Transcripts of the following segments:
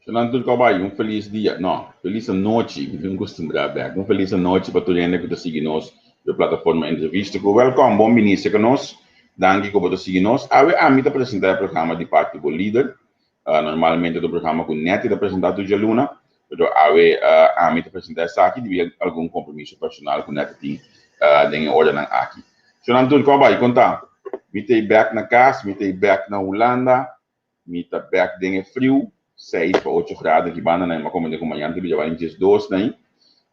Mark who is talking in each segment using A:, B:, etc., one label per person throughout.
A: Fernando tur kòbay, un felis dia, no, felis anochi, mi tin kustumbrá bèk, un felis anochi pa tur hende ku ta sigui nos riba plataforma Entrevista ku Wèlkòm, bon bini serka nos, danki ku bo ta sigui nos. Awe ami ta presentá e programa di parti bo lider, normalmente ta un programa ku Netty ta presentá tur djaluna, pero awe ami ta presentá esaki debí a algun kompromiso personal ku Netty tin den e oranan aki. Fernando tur kòbay, kon ta? Mi ta ei bèk na kas, mi ta ei bèk na Hulanda, Mi ta bek den e friu, seis pa ocho grado aki banda nan, mi a komende ku mañana ta bira bai 12 nan.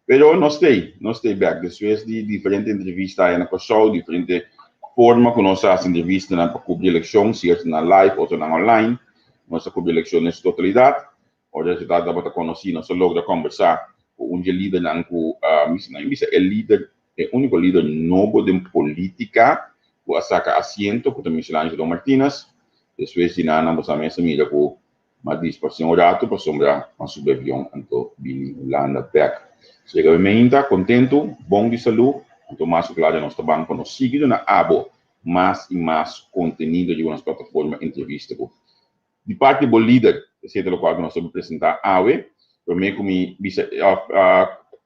A: Pero nos t'ei, nos t'ei bek despues di diferente entrevista aya na Kòrsou, diferente forma ku nos a hasi entrevistanan pa kubri elekshon, siertonan live, otronan online. Nos a kubri elekshon den su totalidat. Ora resultado tabata konosí, nos a logra kòmbersá ku un dje lidernan ku mi bisa e lider, e úniko lider nobo den polítika ku a saka asiento, ku ta Michelangelo Martinez. Despues di nan, nan boso a mester mira ku m'a disparsé un ratu pasobra m'a subi avion anto bini Hulanda bèk. Sega mi meinta, kontentu, bon di salú, anto mas ku klaro nos ta ban pa nos sigui duna abo mas i mas kontenido riba nos plataforma Entrevista ku Di parti bo lider, esei ta lokual ku nos ta presentá awe. Promé ku mi bisa òf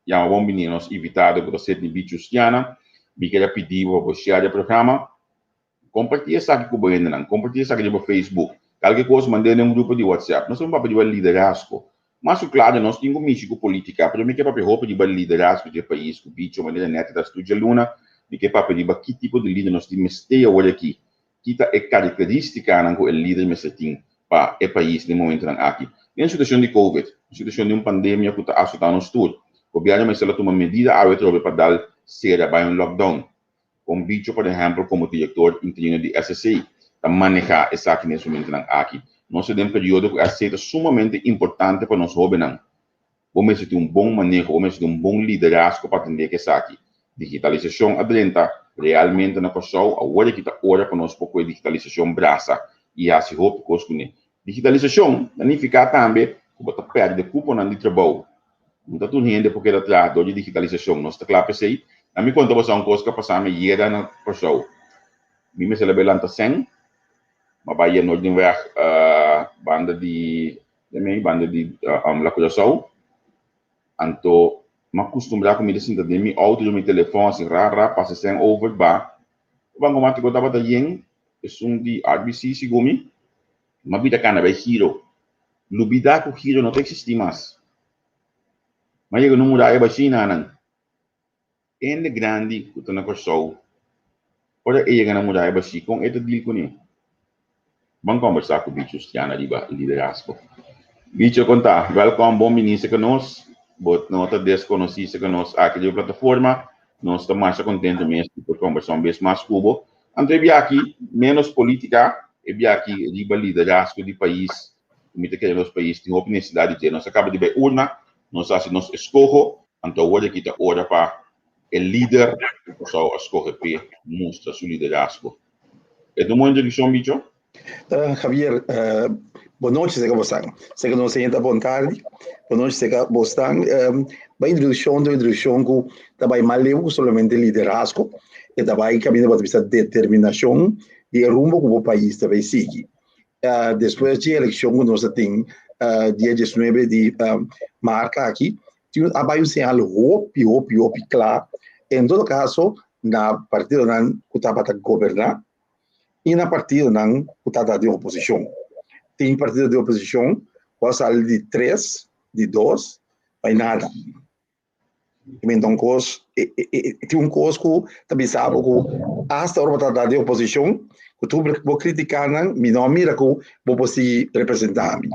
A: yama bon bini nos invitado ku ta Sidney Bicho Justiana, mi kier a pidi bo pa bo share e programa. Kompartí esaki ku bo hendenan, kompartí esaki riba Facebook. Kalke kos mand'é den un grupo di WhatsApp. Nos ta papia riba liderazgo. Mas ku klaro nos tin ku mishi ku polítika, pero mi ke papia hopi riba liderazgo di e pais ku Bicho manera Netty ta studia luna. Mi ke papia riba ki tipo di lider nos tin mester awor aki. Ki ta e karakterístikanan ku e lider mester tin pa e pais den momentunan aki? Den situashon di Covid, un situashon di un pandemia ku ta asotá nos tur, gobièrnu mester a tuma medida awe atrobe pa dal sera bai un lockdown. Kon Bicho, por ehèmpel, komo direktor interino di SSC ta manehá esaki den es momentunan aki? Nos ta den periodo ku SSC ta sumamente importante pa nos hóbennan. Bo mester tin un bon maneho, bo mester tin un bon liderazgo pa atendé ku esaki. Digitalisashon a drenta realmente na Kòrsou, awor aki ta ora pa nos por ku e digitalisashon brasa i hasi hopi kos kuné. Digitalisashon ta nifiká tambe ku bo ta pèrdè kuponan di trabou. No ta tur hende por keda traha dor di digitalisashon. Nos ta kla pa esei. Na mi konta boso un kos ku a pasa mi yera na Kòrsou. Mi mester a bai lanta sèn, m'a bai yia Noordenweg banda di Den banda di La Curaçao. Anto m'a kustumbrá ku mi ta sinta den mi outo riba mi telefòn asi ra ra pasa esei over ba. E bankomatiko tabata yen, esun di RBC segun mi. M'a bira kana bai Giro. Lubidá ku Giro no ta eksistí mas. M'a yega na un muraya bashí nan. Hende grandi ku ta na Kòrsou, ora e yega na muraya bashí, kon e ta dil kuné? Ban kòmbersá ku Bicho Justiana riba liderazgo. Bicho, kon ta? Wèlkòm, bon bini serka nos. Bo no ta deskonosí serka nos aki riba plataforma. Nos ta masha kontentu mes di por kòmbersá un bes mas ku bo. Anto e bia aki ménos polítika, e bia aki riba liderazgo di pais. Mi ta kere nos pais tin hopi nesesidat di dje. Nos a kaba di bai urna, nos a hasi nos eskoho. Anto awor aki ta ora pa e lider ku Kòrsou a skohe p'e mustra su liderazgo. E ta un bon introdukshon, Bicho?
B: Javier, bon nochi seka bo stan. Seka nos hende ta bon tardi. Bon nochi seka bo stan. Bo introdukshon ta un introdukshon ku ta bai mas leu ku solamente liderazgo. E ta bai kaminda bo ta bisa determinashon di e rumbo ku bo pais ta bai sigui. Despues di e elekshon ku nos a tin dia 19 di mart aki, tin a bai un señal hopi, hopi, hopi kla, en todo kaso na partidonan ku tabata goberná i na partidonan ku tabata den oposishon. Tin partido di oposishon ku a sali di tres, di dos, bai nada. I un kos, tin un kos ku ta bisa bo ku asta ora bo ta di oposishon, ku tur bo kritiká nan, mi no a mira ku bo por sigui representá mi.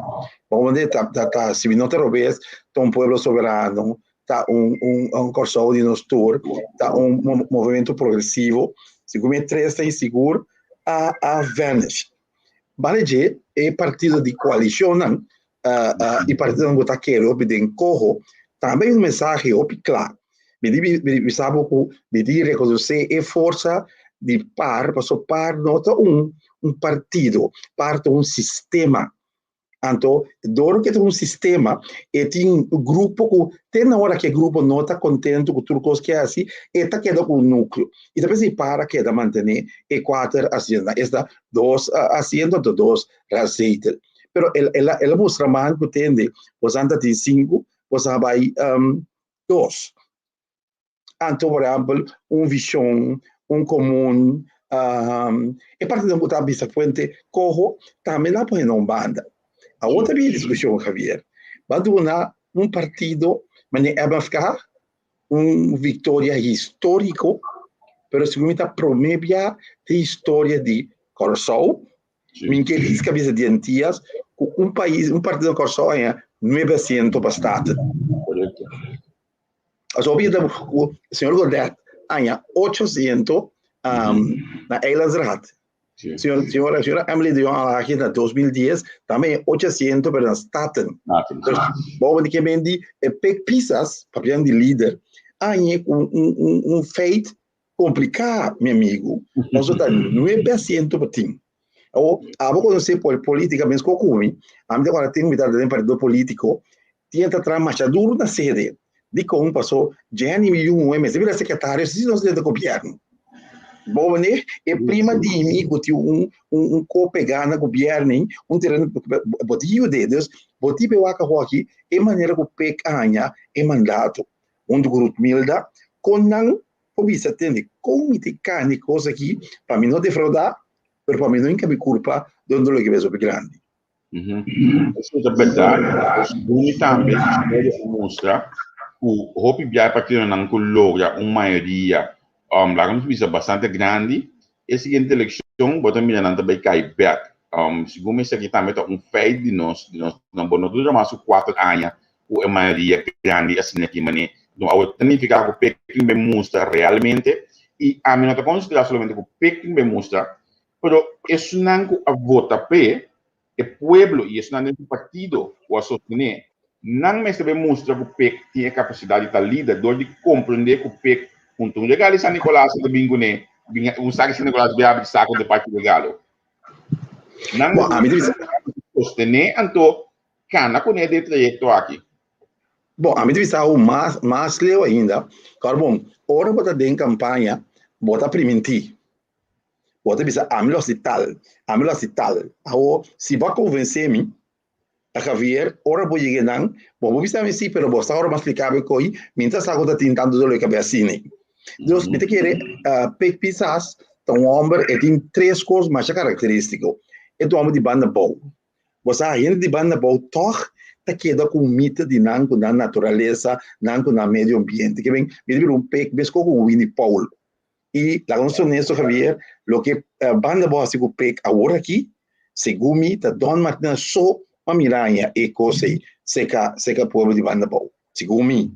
B: Bo mende ta ta ta si mi no ta robes, ta un pueblo soberano, ta un un un Kòrsou di nos tur, ta un movimento progresivo, segun mi e tres ta insigur a a vanish. Bale dje e partido di koalishonnan i partidonan ku ta kere hopi den koho, tambe un mensahe hopi kla. Mi di bisa bo ku mi di rekonosé e forsa di par, pasobra par no ta un un partido, par ta un sistema. Anto dor ku e ta un sistema e tin un grupo ku te na ora ku e grupo no ta kontentu ku tur kos ke hasi, e ta keda ku un nukleo. I ta p'esei par a keda mantené e kuater asientonan, esta dos asiento anto dos razetel. Pero el a mustra man ku tende, boso ta tin sinku, boso a bai dos. Anto, por ehèmpel, un vishon, un komun, e partido ku ta bisa fuente koho, tambe nan a pone na un banda. Awor ta bin e diskushon, Javier. Bo a duna un partido manera MFK un viktoria históriko, pero segun mi ta promé bia den historia di Kòrsou, mi ke riska bisa di Antias, ku un pais, un partido na Kòrsou haña nuebe asiento pa Staten.
A: Korekto.
B: Aso hopi ta ku señor Godett haña ocho asiento na Eilandsraad. Señora, señora Emily de Jong Alhaji na 2010 tambe ocho asiento pero na Staten.
A: Staten.
B: Boven di kemen di e Pik Pisas, papian di lider, añe un feit kompliká, mi amigo. Nos ta nuebe asiento pa tin. Awo, abo konosé polítika mes ku mi, ami ta kòrda tin mi ta den partido polítiko, tin ta traha masha duru na sede. Dikon? Paso Jenny mi yu muhé mester bira sekretario si nos den gobièrnu. Bo manera e prima di mi ku tin un ko pegá na gobièrnu, un tereno bo tin yud'é. Dus bo tin pe wak awor-aki e manera ku pek haña e mandato huntu ku Ruth Milda kon nan por bisa tende kon mi tin kani e kos aki pa mi no defraudá pero pa mi no hinka mi kurpa den un dolor di kabes hopi grandi.
A: Eso ta berdad. Segun mi tambe, historia a mustra ku hopi bia e partidonan ku logra un mayoria, laga nos bisa bastante grandi, e siguiente elekshon bo ta mira nan ta bai kai bek. Segun mi esaki tambe ta un feit di nos, di nos, bo no ta dura mas ku kuater aña ku e mayoria grandi asina aki manera. No awor ta nifiká ku Peking bai mustra realmente, i ami no ta konsiderá solamente ku Peking bai mustra, Pero esunnan ku a vota p'e, e pueblo i esunnan den su partido ku a sostené, nan mester bai mustra ku Pek tin e kapasidat di ta lider dor di komprendé ku Pek huntu un regalo di San Nikolas a ta bin kuné, bin un saki San Nikolas bai habri sako den parti regalo. Nan mester sostené anto kana kuné den e trayekto aki.
B: Bon, ami ta bisa awo mas, mas leu ainda. Kòrda bon, ora bo ta den kampaña, bo ta primintí. Bo ta bisa, ami lo hasi tal, ami lo hasi tal. Awor, si bo a konvensé mi, Javier, ora bo yega einan, bo por bisa mi sí, pero bo sa ora bo a splika mi koi, mi no ta sa ku ta tin tantu dolor di kabes asina. Dus, mi ta kere, Pik Pisas ta un hòmber, e tin tres kos masha karakterístiko. E ta un hòmber di banda bou. Bo sa, hende di banda bou tòg ta keda ku un mita di nan ku nan naturalesa, nan ku nan medio ambiente. Ke men, mi ta bira un pek meskos ku Winnie Paul. I laga nos honesto Javier, loke banda bo hasi ku pek awor aki, segun mi ta Don Martina so pa miraña e kos ei seka seka pueblo di banda bou, segun mi.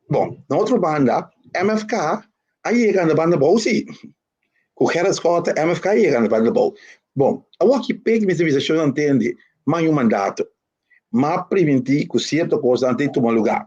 B: Bon, na otro banda MFK a yega na banda bou si, ku Gerrit Schotte MFK a yega na banda bou. Bon, awor aki pek mester bisa shon nan tende, man un mandato, m'a primintí ku sierto kosnan tin tuma lugá.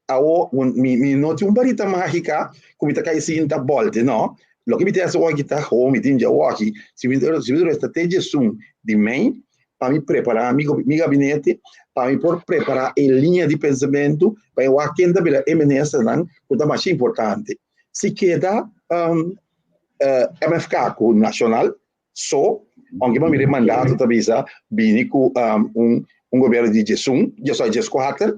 B: Awo mi no tin un barita mágika ku mi ta kai sinta bòlte, no. Loke mi ta hasi awor aki ta ho mi tin dje awor aki. Si mi si mi resta te djesun di mei pa mi prepará mi mi gabinete, pa mi por prepará e liña di pensamentu pa e wak ken ta bira e ministernan ku ta masha importante. Si keda MFK ku Nashonal So, aunke pa mira e mandato ta bisa bini ku un gobierno di djesun, sorry, djeskuater,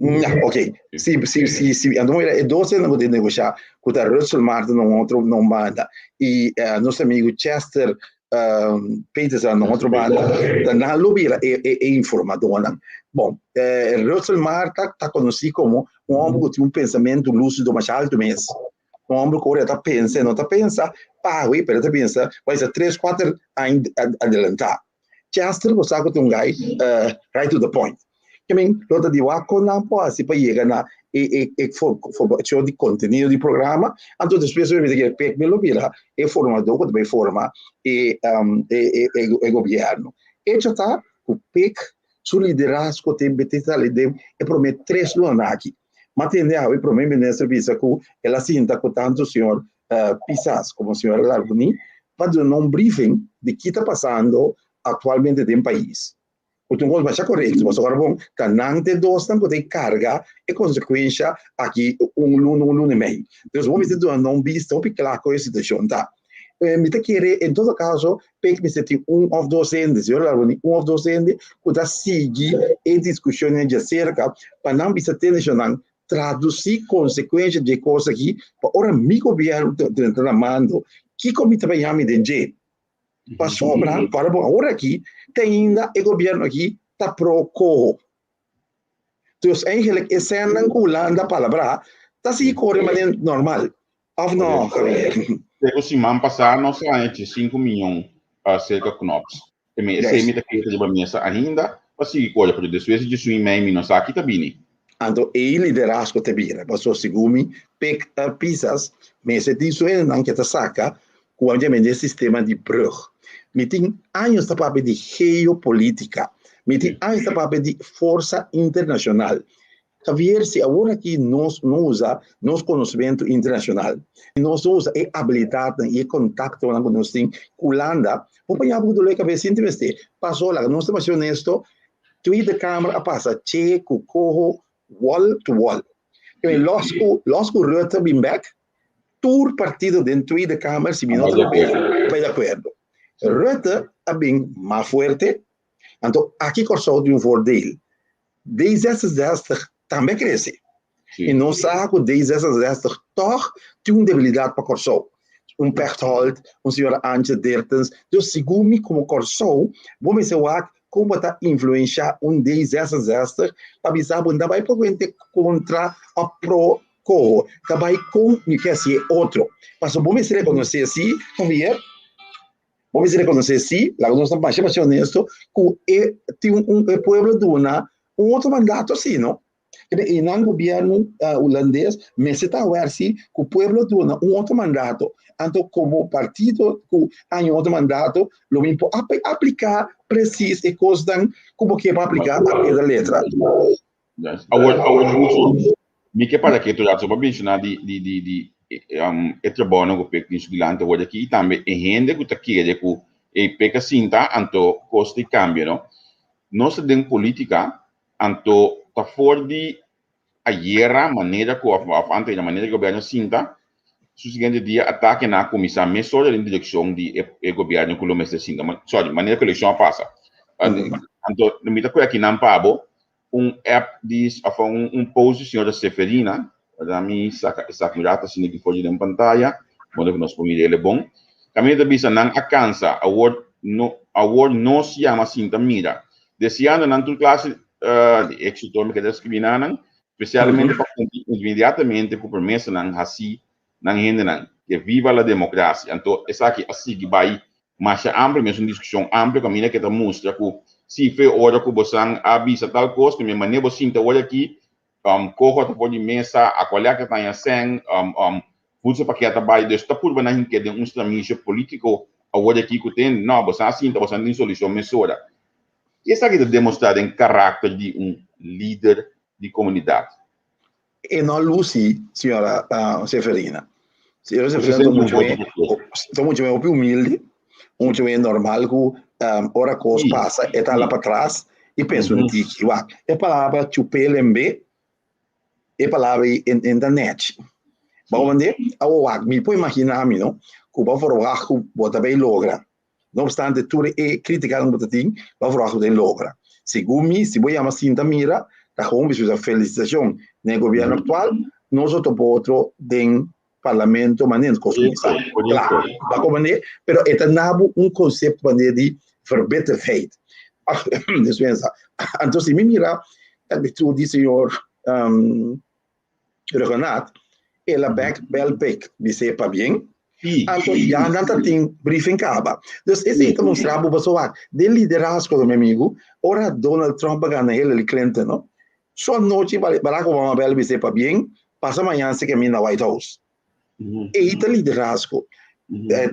B: ya, ok, si, si, si, si, anto mira e dos esnan ku tin negosha, ku ta Russel Martin na un otro, na un banda, i nos amigu Chester Peterson na un otro banda, ta nan lo bira e, e, e informadornan. Bon, Russel Martin ta konosí komo un hòmber ku tin un pensamentu lúsido masha altu mes. Un homber ku ora e ta pensa, e no ta pensa pawe, pero e ta pensa bai sa tres, kuater aña adelantá. Chester bo sa ku ta un guy right to the point. Ke men lo ta di wak kon nan por hasi pa yega na e e e formashon di kontenido di programa, anto despues mi ta kere pek mi lo bira e formadó ku ta bai forma e e e gobièrnu. Echo ta ku pek su liderazgo tin sali den e promé tres lunanan aki. M'a tende awe Prome Minister bisa ku el a sinta ku tantu señor Pisas komo señor Larmonie pa duna un briefing di ki ta pasando aktualmente den pais. Ku ta un kos masha korekto pasobra ora bon ta nan te dosnan ku ta e karga e konsekuensha aki un luna, un luna i mei. Dus bo mester duna nan un bista hopi kla kon e situashon ta. Mi ta kere en todo kaso pek mester tin un òf dos hende, señor Laroni, un òf dos hende ku ta sigui e diskushonnan djaserka pa nan bisa tende shonnan tradusí konsekuensha di e kos aki pa ora mi gobièrnu ta na mando kiko mi ta baña mi den dje. Pasobra para bo awor aki te ainda e gobièrnu aki ta pro koho. Dus eigenlijk e sènnan ku Hulanda palabrá ta sigui kore manera normal. Of no, Javier?
A: Pero siman pasá nos a haña 5 miyon serka Knops. E me esei mi ta kere riba mesa ainda pa sigui kore, pero despues di 11 i mei mi no sa ki ta bini.
B: Anto ei liderazgo ta bira, pasobra segun mi Pek Pisas mester tin su hendenan ke ta saka ku a yama e sistema di brug. Mi tin años ta papia di geopolitica, mi tin años ta papia di forsa internacional. Javier, si awor aki nos no usa nos conocimento internacional, nos no usa e habilidadnan y e contactonan cu nos tin cu Hulanda, bo por yama bo dolor di cabeza sinti mester. Paso, laga nos ta mas honesto, Tweede Kamer a pasa che cu coho wall to wall. Los cu, los cu Rutte bin bek, tur partido den Tweede Kamer, si mi no ta bai di acuerdo. Rutte a bin mas fuerte, anto aki Kòrsou tin un voordeel. D66 tambe a krese. I nos sa ku D66 tòg tin un debilidat pa Kòrsou. Un Pechtold, un señora Antje Dertens. Dus segun mi komo Kòrsou, bo mester wak kon bo ta influenshá un D66 pa bisa bo no ta bai por wente kontra òf pro koho, ta bai kon mi ke hasi e otro. Pasobra bo mester rekonosé si, Javier, Bo mester rekonosé sí, laga nos ta masha masha honesto, ku e tin un e pueblo duna un otro mandato sí, no? Kende e nan gobièrnu hulandes mester ta awèr sí ku pueblo duna un otro mandato. Anto komo partido ku haña un otro mandato lo mi por apliká presis e kosnan ku bo ke pa apliká a pie de letra.
A: Awor, awor Ruso, mi ke para ketu rato pa menshoná di di di di e trabounan ku Pek tin su dilanti awor aki i tambe e hende ku ta kere ku e Pek a sinta anto kos di kambia no. Nos ta den politika anto ta for di ayera manera ku òf òf anteayer manera ku gobièrnu a sinta su siguiente dia atakenan a kuminsá mesora den direkshon di e gobièrnu ku lo mester sinta sorry manera ku elekshon a pasa anto mi ta kohe akinan pa bo un app di of un, un post di señora Seferina, verdad mi saca esaki un rato asina ki for di den pantaya, modo ku nos por mira ele bon. Kaminda ta bisa nan a kansa, awor no awor nos yama sinta mira, deseando nan tur klase uh, di éxito mi keda skribi nan, spesialmente pa kumpli inmediatamente ku promesanan hasi nan hendenan, ke viva la demokrasia. Anto esaki a sigui bai masha amplio, mes un diskushon amplio kaminda ke ta mustra ku si fe ora ku bosan a bisa tal kos, ku mi manera bo sinta awor aki, koho ta for di mesa, Aqualec ta taña sèn, voedselpakket ta bai, dus ta purba nan hink'é den un stramisio polítiko awor aki ku ten, no, bosan a sinta, bosan tin solushon mesora. Esaki ta demostrá den karakter di un lider di komunidat.
B: E no luci, señora Seferina. Señora Seferina ta mucho me, ta mucho me hopi humilde, mucho me normal ku ora kos pasa, e ta hala pa tras i pensa un tiki. Wak, e palabra chup'é lembe, e palabra ei en ta nèchi. Bo comprende? Awor wak, mi por imagina mi, no, ku bo verwacht ku bo ta bay logra. No obstante tur e criticanan cu bo ta tin, bo verwacht cu bo ta logra. Segun mi, si bo yama sinta mira, ta gewoon bisa felicitacion na e gobierno actual, nos lo topa otro den parlamento manera nos costumbrá. Claro, bo a comprende? Pero e ta na bo un concepto manera di verbeterdheid. Despensa. Anto si mi mira e actitud di señor Ruggenaath, el a bek bel pek bis'é pabien, anto ya nan ta tin briefing kaba. Dus esei ta mustra bo pasobra wak, den liderazgo mi amigu, ora Donald Trump a gana Hillary Clinton no, su anochi Barack Obama bel bis'é pabien, pasa mañan si ke mi na White House. Ei ta liderazgo.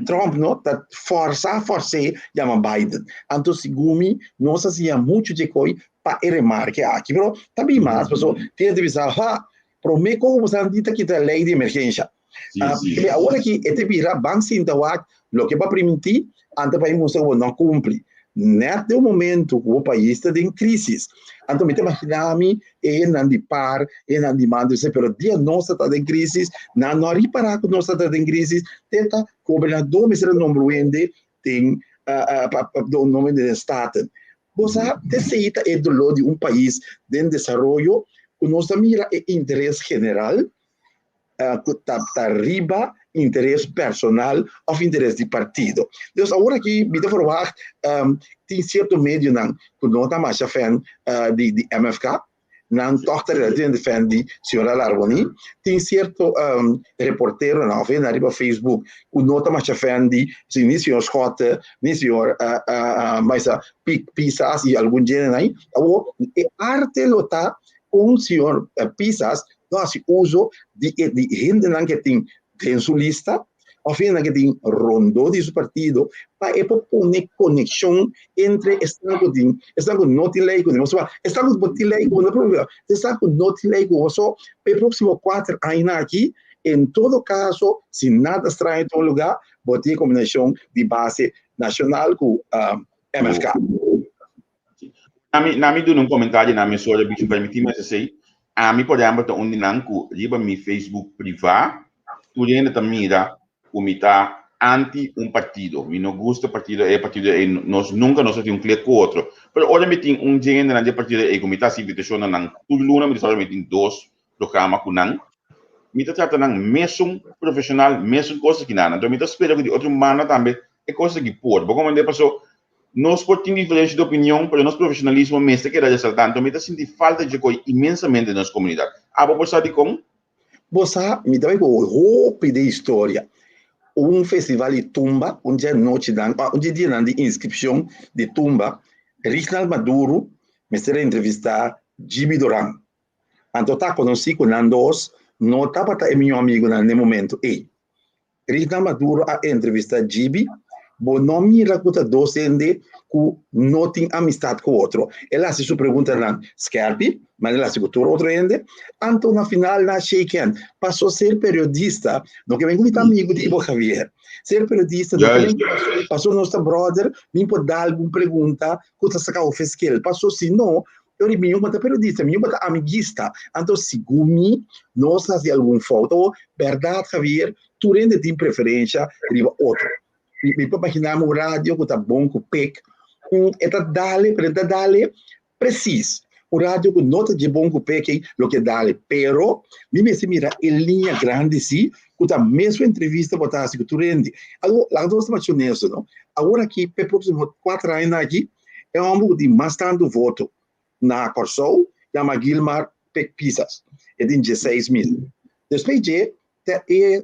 B: Trump no ta forsa fors'é yama Biden. Anto segun mi nos a siña muchu dje koi pa e remarke aki. Pero ta bin mas pasobra tin hende bisa ha prome kon ku boso ta kita lei di emergensha. Awor aki e ta bira ban sinta wak loke bo a primintí anto pa e mustra ku bo no a kumpli. Nèt den un momentu ku bo pais ta den krísis. Anto mi ta imaginá mi e hendenan di par, e hendenan di man, pero dia nos ta den krísis, nan no a ripará ku nos ta den krísis, te ta gobernadó mester a nombra un hende den nomber den Staten. Bo sa, esei ta e doló di un pais den desaroyo ku nos ta mira e interes general ku ta ta riba interes personal òf interes di partido. Dus awor aki mi ta verwagt tin sierto medionan ku no ta masha fan di di MFK, nan tòg ta relativamente fan di señora Larmonie. Tin sierto reporteronan òf hende riba Facebook ku no ta masha fan di ni señor Schotte ni señor Maisa Pisas i algun djendenan ei. Awor e arte lo ta kon señor Pisas lo hasi uso di e di hendenan ke tin den su lista òf hendenan ke tin rondó di su partido pa e por pone konekshon entre esnan ku tin esnan ku no tin lei ku bo esnan ku bo tin lei ku bo no problema esnan ku no tin lei ku bo so pa e próksimo kuater añanan aki en todo kaso si nada straño tuma lugá bo tin e kombinashon di base nashonal ku MFK.
A: Na mi duna un komentario na mi sora bicho permití mi esei. Ami por ehèmpel ta un di nan ku riba mi Facebook privá tur hende ta mira ku mi ta anti un partido. Mi no gusta partido ei, partido ei nos nunka nos a tin un klik ku otro. Pero ora mi tin un dje hendenan di e partido ei ku mi ta hasi invitashon na nan tur luna mi ta sòru mi tin dos programa ku nan. Mi ta trata nan mesun profeshonal, mesun kos aki nan. Anto mi ta spera ku di otro banda tambe e kos aki por. Bo komprende? Paso Nos por tin diferencia di opinion, pero nos profesionalismo mester keda resalta. Anto mi ta sinti falta dje koe inmensamente den nos comunidad. Abo por sa dicon?
B: Bo sa, mi ta bai ku hopi den historia. Un festival di tumba, un dje anochinan, un dje dianan di inscripcion di tumba, Rignald Maduro mester a entrevista Gibi Doran. Anto ta conoci cu nan dos no tabata e miho amigonan n'e momento ey. Rita Maduro a entrevista Gibi, bo no mira cu ta dos hende cu no tin amistad cu otro. El a haci su preguntanan skerpi, manera el a haci cu tur otro hende. Anto na final nan a shake hand. Paso ser periodista no ke men cu mi ta amigo di bo Javier. Ser periodista no ke men cu paso nos ta brother, mi por da algun pregunta cu ta saca bo feskel. Paso si no, Tori, mi no ta periodista, mi no ta amiguista. Anto, segun mi, nos hasi algun fout. O, berdad, Javier, tur hende tin preferencia riba otro. Mi, mi por imagina un radio ku ta bon ku pek. E ta dale, pero e ta dale precies. Un radio ku no ta dje bon ku pek, lo ke dale. Pero, mi mester mira e liña grandi si, ku ta mesun entrevista bo ta hasi ku tur hende. Algo, laga nos ta mas honesto, no? Awor aki, p'e próximo 4 aña aki, E hòmber ku tin mas tantu voto na Kòrsou yama Gilmar Pek Pisas. E tin 16 mil. Despues dje ta e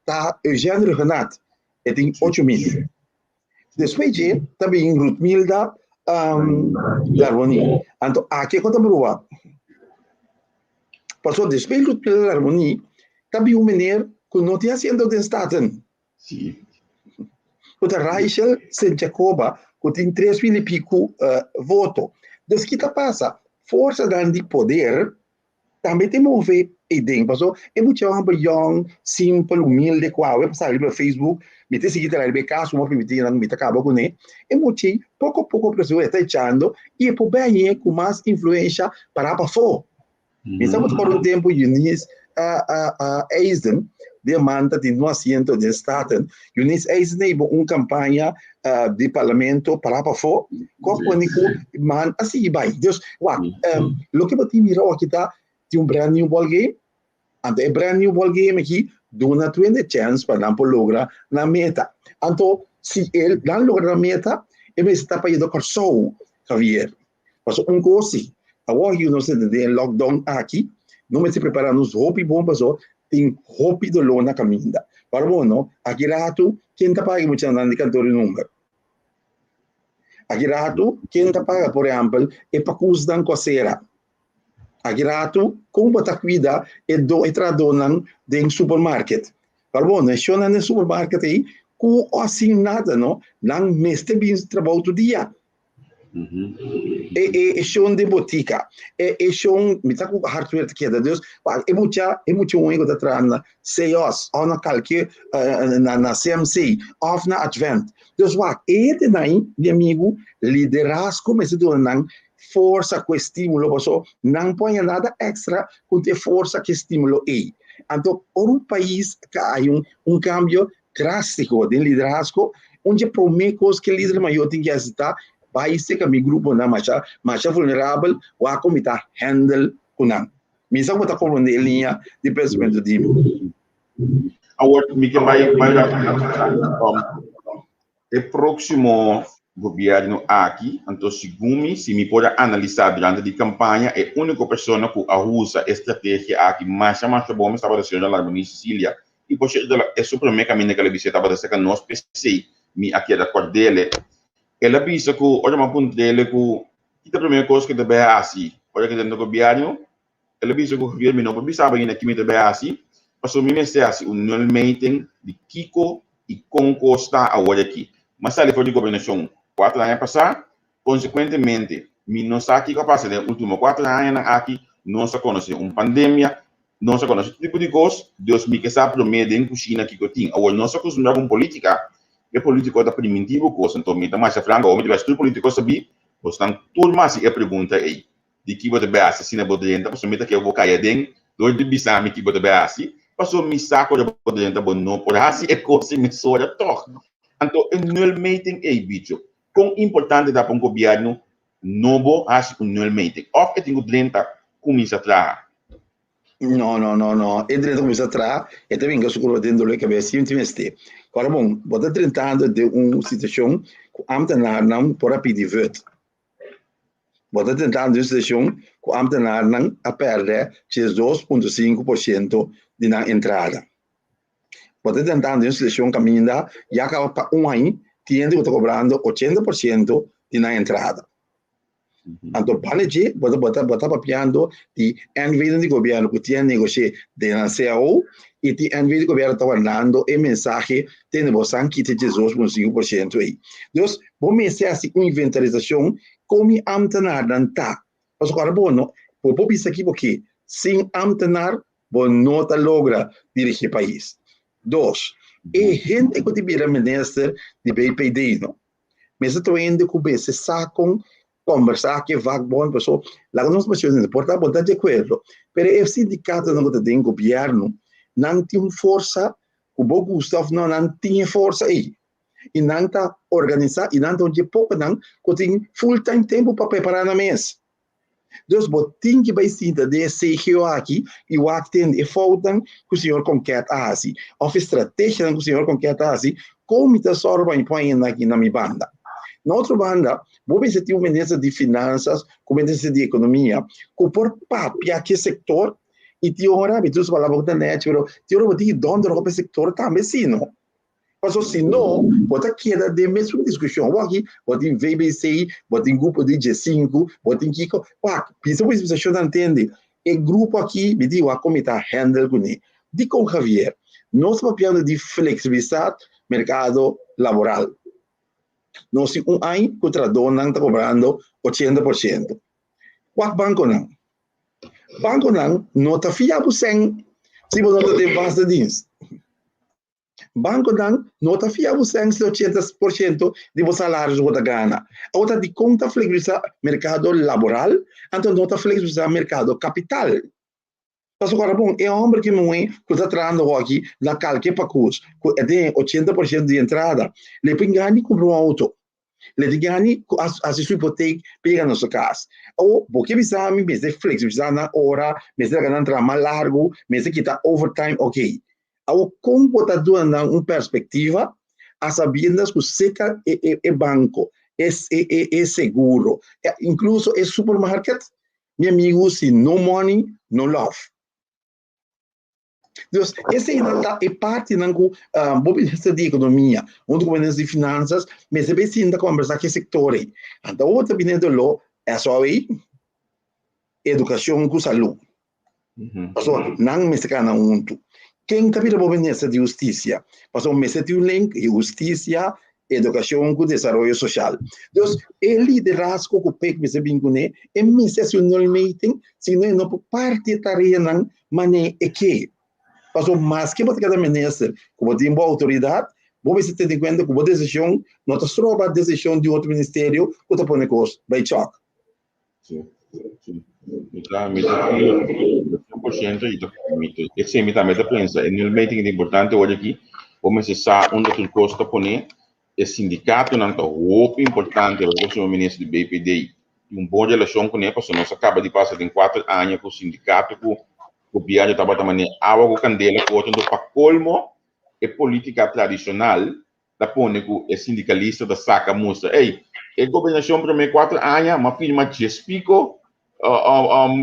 B: ta Eugène Rhuggenaath, e tin 8000. Despues dje ta bin Ruthmilda Larmonie. Anto aki e ku ta brua. Pasobra despues Ruthmilda Larmonie ta bin un meneer ku no tin asiento den Staten. Ku ta Raichel Sint Jacoba ku tin 3000 i piku voto. Dus ki ta pasa? Forsanan di poder tambe ta move ei den. Paso e mucha hòmber yòn, simpel, humilde ku awe pa sali riba Facebook, mi ta sigui traha riba e kaso, mi a primiti nan mi ta kaba kuné. E mucha ei poko poko e ta echando i e por bini ku mas influensha para pafó. Mi sa por un tempo Eunice Eisden de manta di no asiento den Staten. Eunice Eisden hibo un campaña di parlamento para pafó, ko pone ku man a sigui bai. Dus, wak, loke bo tin mira aki ta tin un brand new ball game. Anto e brand new ball game aki duna tur hende chance pa nan por logra nan meta. Anto si el nan logra nan meta, e mester ta pa yuda Kòrsou, Javier. Pasobra un kos si, awor ku nos ta den lockdown aki, nos mester prepara nos hopi bon pasobra tin hopi doló na kaminda. Para bo no, aki ratu ken ta paga e muchanan di kantor di number? Aki ratu ken ta paga por ehèmpel e pakusnan ku a sera? Aki ratu kon bo ta kuida e do e trahadónan den supermarket? Para bo no, e shonnan den supermarket ei ku o sin nada no, nan mester bin trabou tur dia. E e e shon di botica, e e shon mi ta ku hardware ta keda dus e mucha e mucha un ku ta traha na CEOS of na kalke na na CMC of na Advent. Dus wak e hendenan ei mi amigu liderazgo mester duna nan forsa ku estimulo paso nan por haña nada extra ku e forsa ku estimulo ei. Anto ora un pais ka hay un un kambio drástiko den liderazgo, un dje promé kos ku e lider mayor tin ke hasi ta bai seka mi gruponan masha masha vulnerabel wak kon mi ta handle ku nan. Mi sa ku bo ta komprondé e liña di pensamentu di mi.
A: Awor mi ke bai bai e próksimo gobièrnu aki, anto segun mi, si mi por a analisá durante di kampaña, e úniko persona ku a usa e strategia aki masha masha bon tabata señor Larmonie Cecilia. I por sierto e su promé kaminda ku el a bisa tabata serka nos, p'esei mi a keda kòrd'el. El a bisa ku ora mi a puntr'el ku ki ta promé kos ku e ta bai hasi ora ku e ta den gobièrnu, El a bisa ku Javier, Mi no por bisa bo ainda ki mi ta bai hasi, pasobra mi mester hasi un nulmeting di kiko i kon kos ta awor aki. Mi a sali for di gobernashon kuater aña pasá, konsekuentemente mi no sa kiko a pasa den e último kuater añanan aki, nos a konosé un pandemia, nos a konosé tur tipo di kos, dus mi ke sa promé den kushina kiko tin. Awor nos a kustumbrá ku un polítika, e polítiko ta primintí bo kos, anto mi ta masha franko, awor mi ta bai hasi tur polítiko sabí, bosnan tur masi e pregunta ei. Di ki bo ta bai hasi asina bo drenta, pasobra mi ta ke bo kai aden dor di bisa mi ki bo ta bai hasi, pasobra mi sa ku ora bo drenta bo no por hasi e kos ei mesora tòg. Anto e nulmeting ei, bicho, kon importante ta pa un gobièrnu nobo hasi un nulmeting? Òf e tin ku drenta kuminsá traha?
B: No, no, no, no. E drenta kuminsá traha, e ta binga su kurpa den dolor di kabes sin mester. Ora bon, bo ta drentando den un situashon ku ámtenarnan por a pidi vùt. Bo ta tentando un situashon ku ámtenarnan a pèrdè 12.5% di nan entrada. Bo ta tentando un situashon kaminda ya kaba pa un aña tin hende ku ta kobrando 80% di nan entrada. Anto banda dje bo ta bo ta bo ta papiando di NV di gobièrnu ku tin a negoshé den nan cao i tin NV di gobièrnu ta wardando e mensahe tende bo san kita 12.5% ei. Dus Bo mester hasi un inventarisashon kon mi ámtenarnan ta. Pasobra ora bo no, bo por bisa ki bo ke, sin ámtenar bo no ta logra dirigí pais. Dos, e hende ku ta bira minister di BPD no, mester ta un hende ku mester sa kon kombersá ku e vakbond, pasobra laga nos menshona por ta bo ta di akuerdo, pero e sindikatonan ku ta den gobièrnu nan tin un forsa ku bo gusta òf no nan tin e forsa ei. i nan ta organisá i nan ta un dje pokonan ku tin full time tempu pa prepará nan mes. Dus bo tin ki bai sinta den e CGO aki i wak tende e foutnan ku señor Konket a hasi òf e strategianan ku señor Konket a hasi kon mi ta sòru pa mi pon hende aki na mi banda. Na otro banda, bo mester tin un minister di finansas ku minister di ekonomia ku por papia ku e sektor i tin ora, mi ta usa palabra ku ta nèchi, pero tin ora bo tin ki dònder op e sektor tambe si no. Pasobra si no, bo ta keda den mesun diskushon. Awor aki bo tin VBC, bo tin grupo di G5, bo tin kiko. Wak, bisa bo institushon ta ntende. E grupo aki, mi di wak kon mi ta handle kuné. Dikon Javier? Nos ta papiando di fleksibilisá merkado laboral. Nos tin un aña ku trahadónan ta kobrando 80%. Wak bankonan. Bankonan no ta fia bo sèn si bo no ta den vaste dienst. Bankonan no ta fia bo sèn si 80% di bo salario bo ta gana. Awor ta dikon ta flexibilisa merkado laboral, anto no ta flexibilisa merkado kapital? Pasobra ora bon e hòmber ku e muhé ku ta trahando hoki na kalke pakus ku e tin 80% di entrada, le por gana kumpra un outo. Le di gani ku hasi su hipotek pa yega na su kas. Awor, bo ke bisa mi mester flexibilisa nan ora, mester laga nan traha mas largu, mester kita overtime, ok. Awor, kon bo ta duna nan un perspektiva a sabiendas ku seka e e e banko, e e e seguro, inkluso e supermarket, mi amigu, si no money, no love. Dus eseinan ta e partinan ku bo minister di ekonomia huntu ku minister di finansas mester bay sinta kombersá ku e sektor ei. Anto awor ta bini doló SOE, edukashon ku salú. Pasobra nan mester kana huntu. Ken ta bira bo minister di hustisia? Pasobra mester tin un link di hustisia. Edukashon ku desaroyo sosial. Dus e liderazgo ku PEC mester bin kuné, e mester hasi un nulmeting, si no e no por parti e tareanan manera e ke. Pasobra maske bo ta keda minister ku bo tin bo outoridat, bo mester tene kuenta ku bo desishon no ta stroba desishon di otro ministerio ku ta pone kos bai chòk.
A: Sí, sí. Mi ta, mi ta 100% i ta, mi ta, esei mi tambe ta pensa. E nulmeting ta importante ora aki, bo mester sa unda tur kos ta pone. E sindikatonan ta hopi importante, lo señor minister di BPD tin un bon relashon kuné, pasobra nos a kaba di pasa den kuater aña ku sindikato ku Gobierno tabata manera awa ku kandela ku otro, enton pa kolmo e politika tradishonal ta pone ku e sindikalista ta saka mustra, ey, e gobernashon prome kuater aña m'a firma djes piko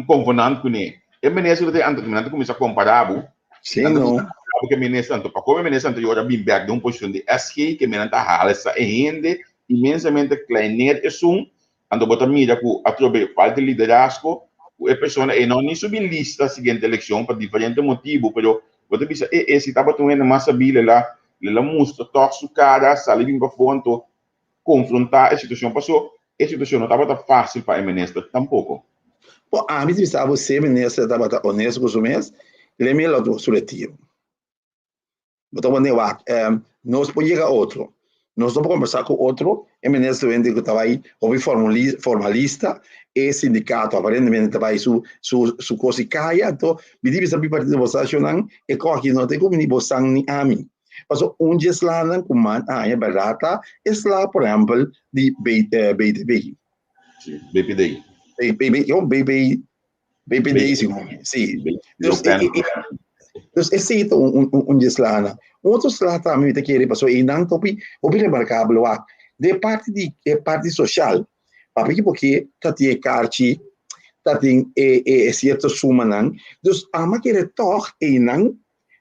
A: konvenant kuné. E minister ta anto nan ta kuminsá kompará bo,
B: Sí,
A: nan ta
B: no.
A: kuminsá kompará bo ku e minister, anto pa komo e minister anterior a bin bèk den un posishon di SG ke men nan ta halsa e hende inmensamente kleineer esun. Anto bo ta mira ku atrobe falta di liderazgo, ku e persona ei no ni subi lista siguiente elekshon pa diferente motibu, pero bo ta bisa e e si tabata un hende mas sabí le la le la mustra tòg su kara, sali bin pafó anto konfrontá e situashon paso e situashon no tabata fásil pa e minister tampoko.
B: Bo ami ta bisa bo si e minister tabata onesto ku su mes, le mi lo su retiro. Bo ta wende wak, nos por yega otro. Nos no por conversa cu otro. E minister wende cu ta bay hopi formalista, e sindicato aparentemente ta bay su, su, su cos y caya. Anto, mi di bisa mi partido bosa shownan, e coki no te kumini bosan ni ami. Paso un dje slanan cu man aña berdad ta e sla, por ehempel, di B, BTB.
A: Sí, BPD.
B: B, B, yo, BB, BPD, sí, sí. Dus, dus esei ta un, un, un dje slanan. Un otro sla tambe mi ta kere pasobra einan ta hopi, hopi remarkabel wak. Den e parti di e parti sosial, papia ki poke ta tin e karchi, ta tin e e sierto sumanan. Dus ama kere tòg einan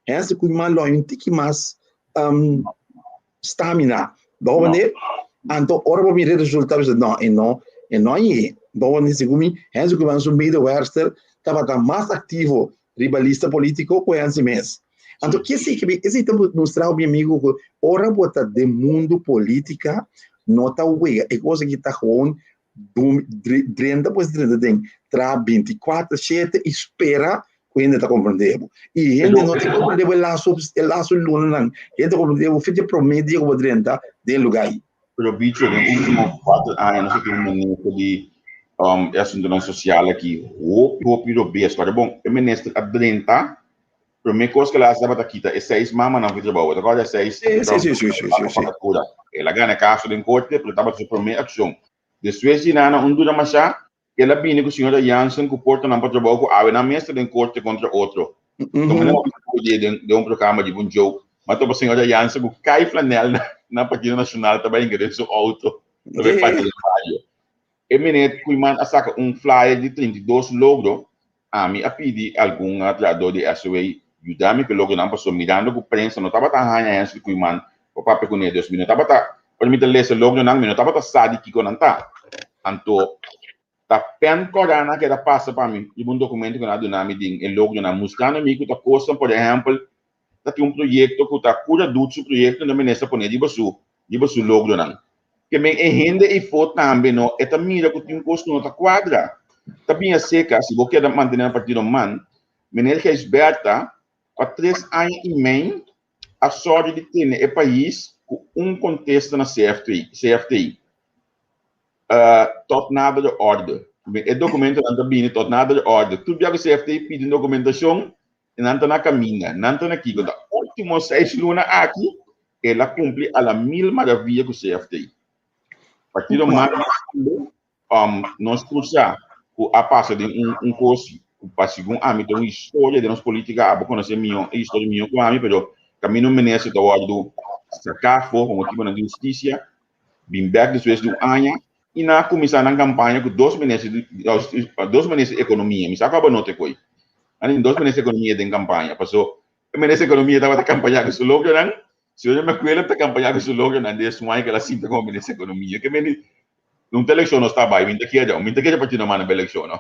B: hènse ku mas lòi un tiki mas um, stamina. Bo wende, anto ora bo mira e resultado, bisa, no, e no, e no añe. Bo wende, segun mi, Hensi Koeiman su medewerster tabata mas aktivo riba lista politiko ku Hensi mes. Anto, ke si, esei ta mustra mi amigo ku ora bo ta den mundu politika, no ta wega. E kos aki ta gewoon boom, drenta pues drenta den traha 24/7 i spera ku hende ta komprendé bo. I hende no ta komprendé bo e laso, e laso lunanan. Hende ta komprendé bo fecha promé dia ku bo drenta den lugá ei.
A: Pero bicho, den último 4 aña nos a tin un maneho di um, e asuntonan sosial aki hopi, hopi robes. Pero bon, e minister a drenta, promé kos ku el a hasi tabata kita e seis mamanan ku trabou. Bo ta kòrda e seis?
B: Sí, sí, sí, sí, sí, sí, sí.
A: El a gana e kaso den korte, pero tabata su promé akshon. Despues di nana un dura mashá, el a bini ku señora Jansen ku portanan pa trabou ku awe nan mes ta den korte kontra otro. Tuma nan bini ku di den un programa di un joke, ma topa señora Jansen ku kai flanel na na Partido Nacional ta bai hinka den su auto ta bai parti den bario. E meneer Koeiman a saka un flyer di 32 logro, ami a pidi algun trahador di SOA yuda mi ku e logronan pasobra mirando ku prensa no tabata haña Hensley Koeiman pa papia kuné, dus mi no tabata Ora mi ta lesa logronan, mi no tabata sa di kiko nan ta. Anto, ta pen kòrá nan a keda pasa pa mi riba un dokumento ku nan a duna mi den e logronan, mustrando mi ku ta kosnan, por ehèmpel, ta tin un proyekto ku ta kura dut su proyekto, nan minister pone riba su riba su logronan. Ke men e hende eifó tambe no, e ta mira ku tin un kos ku no ta kuadra. Ta bin aseka, si bo keda mantené nan partido man, Meneer Gijsbertha pa tres aña i mei a sòru di tene e pais ku un kontesta na CFT, CFT, tot nadere orde. E dokumentonan ta bini tot nadere orde. Tur bia ku CFT pidi un dokumentashon, nan ta na kaminda, nan ta na kiko. Ta último seis luna aki, el a kumpli a la mil maravia ku CFT. Partido man Um, nos tur sa ku a pasa den un, un kos ku pa segun ami ta un historia den nos politika. Abo konosé mihó e historia mihó ku ami, pero kaminda un minister ta wòrdu saká afó pa motibunan di hustisia, bin bèk despues di un aña i nan a kuminsá nan kampaña ku dos minister di, dos minister di ekonomia. Mi sa ku abo no te koe. Nan tin dos minister di ekonomia den kampaña, paso e minister di ekonomia tabata kampañá ku su logronan, señor Macuela ta kampañá ku su logronan den esun aña ku el a sinta komo minister di ekonomia. Ke meni Un ta elekshon nos ta bai, mi ta kere, mi ta kere pa Chino manda pa elekshon, no.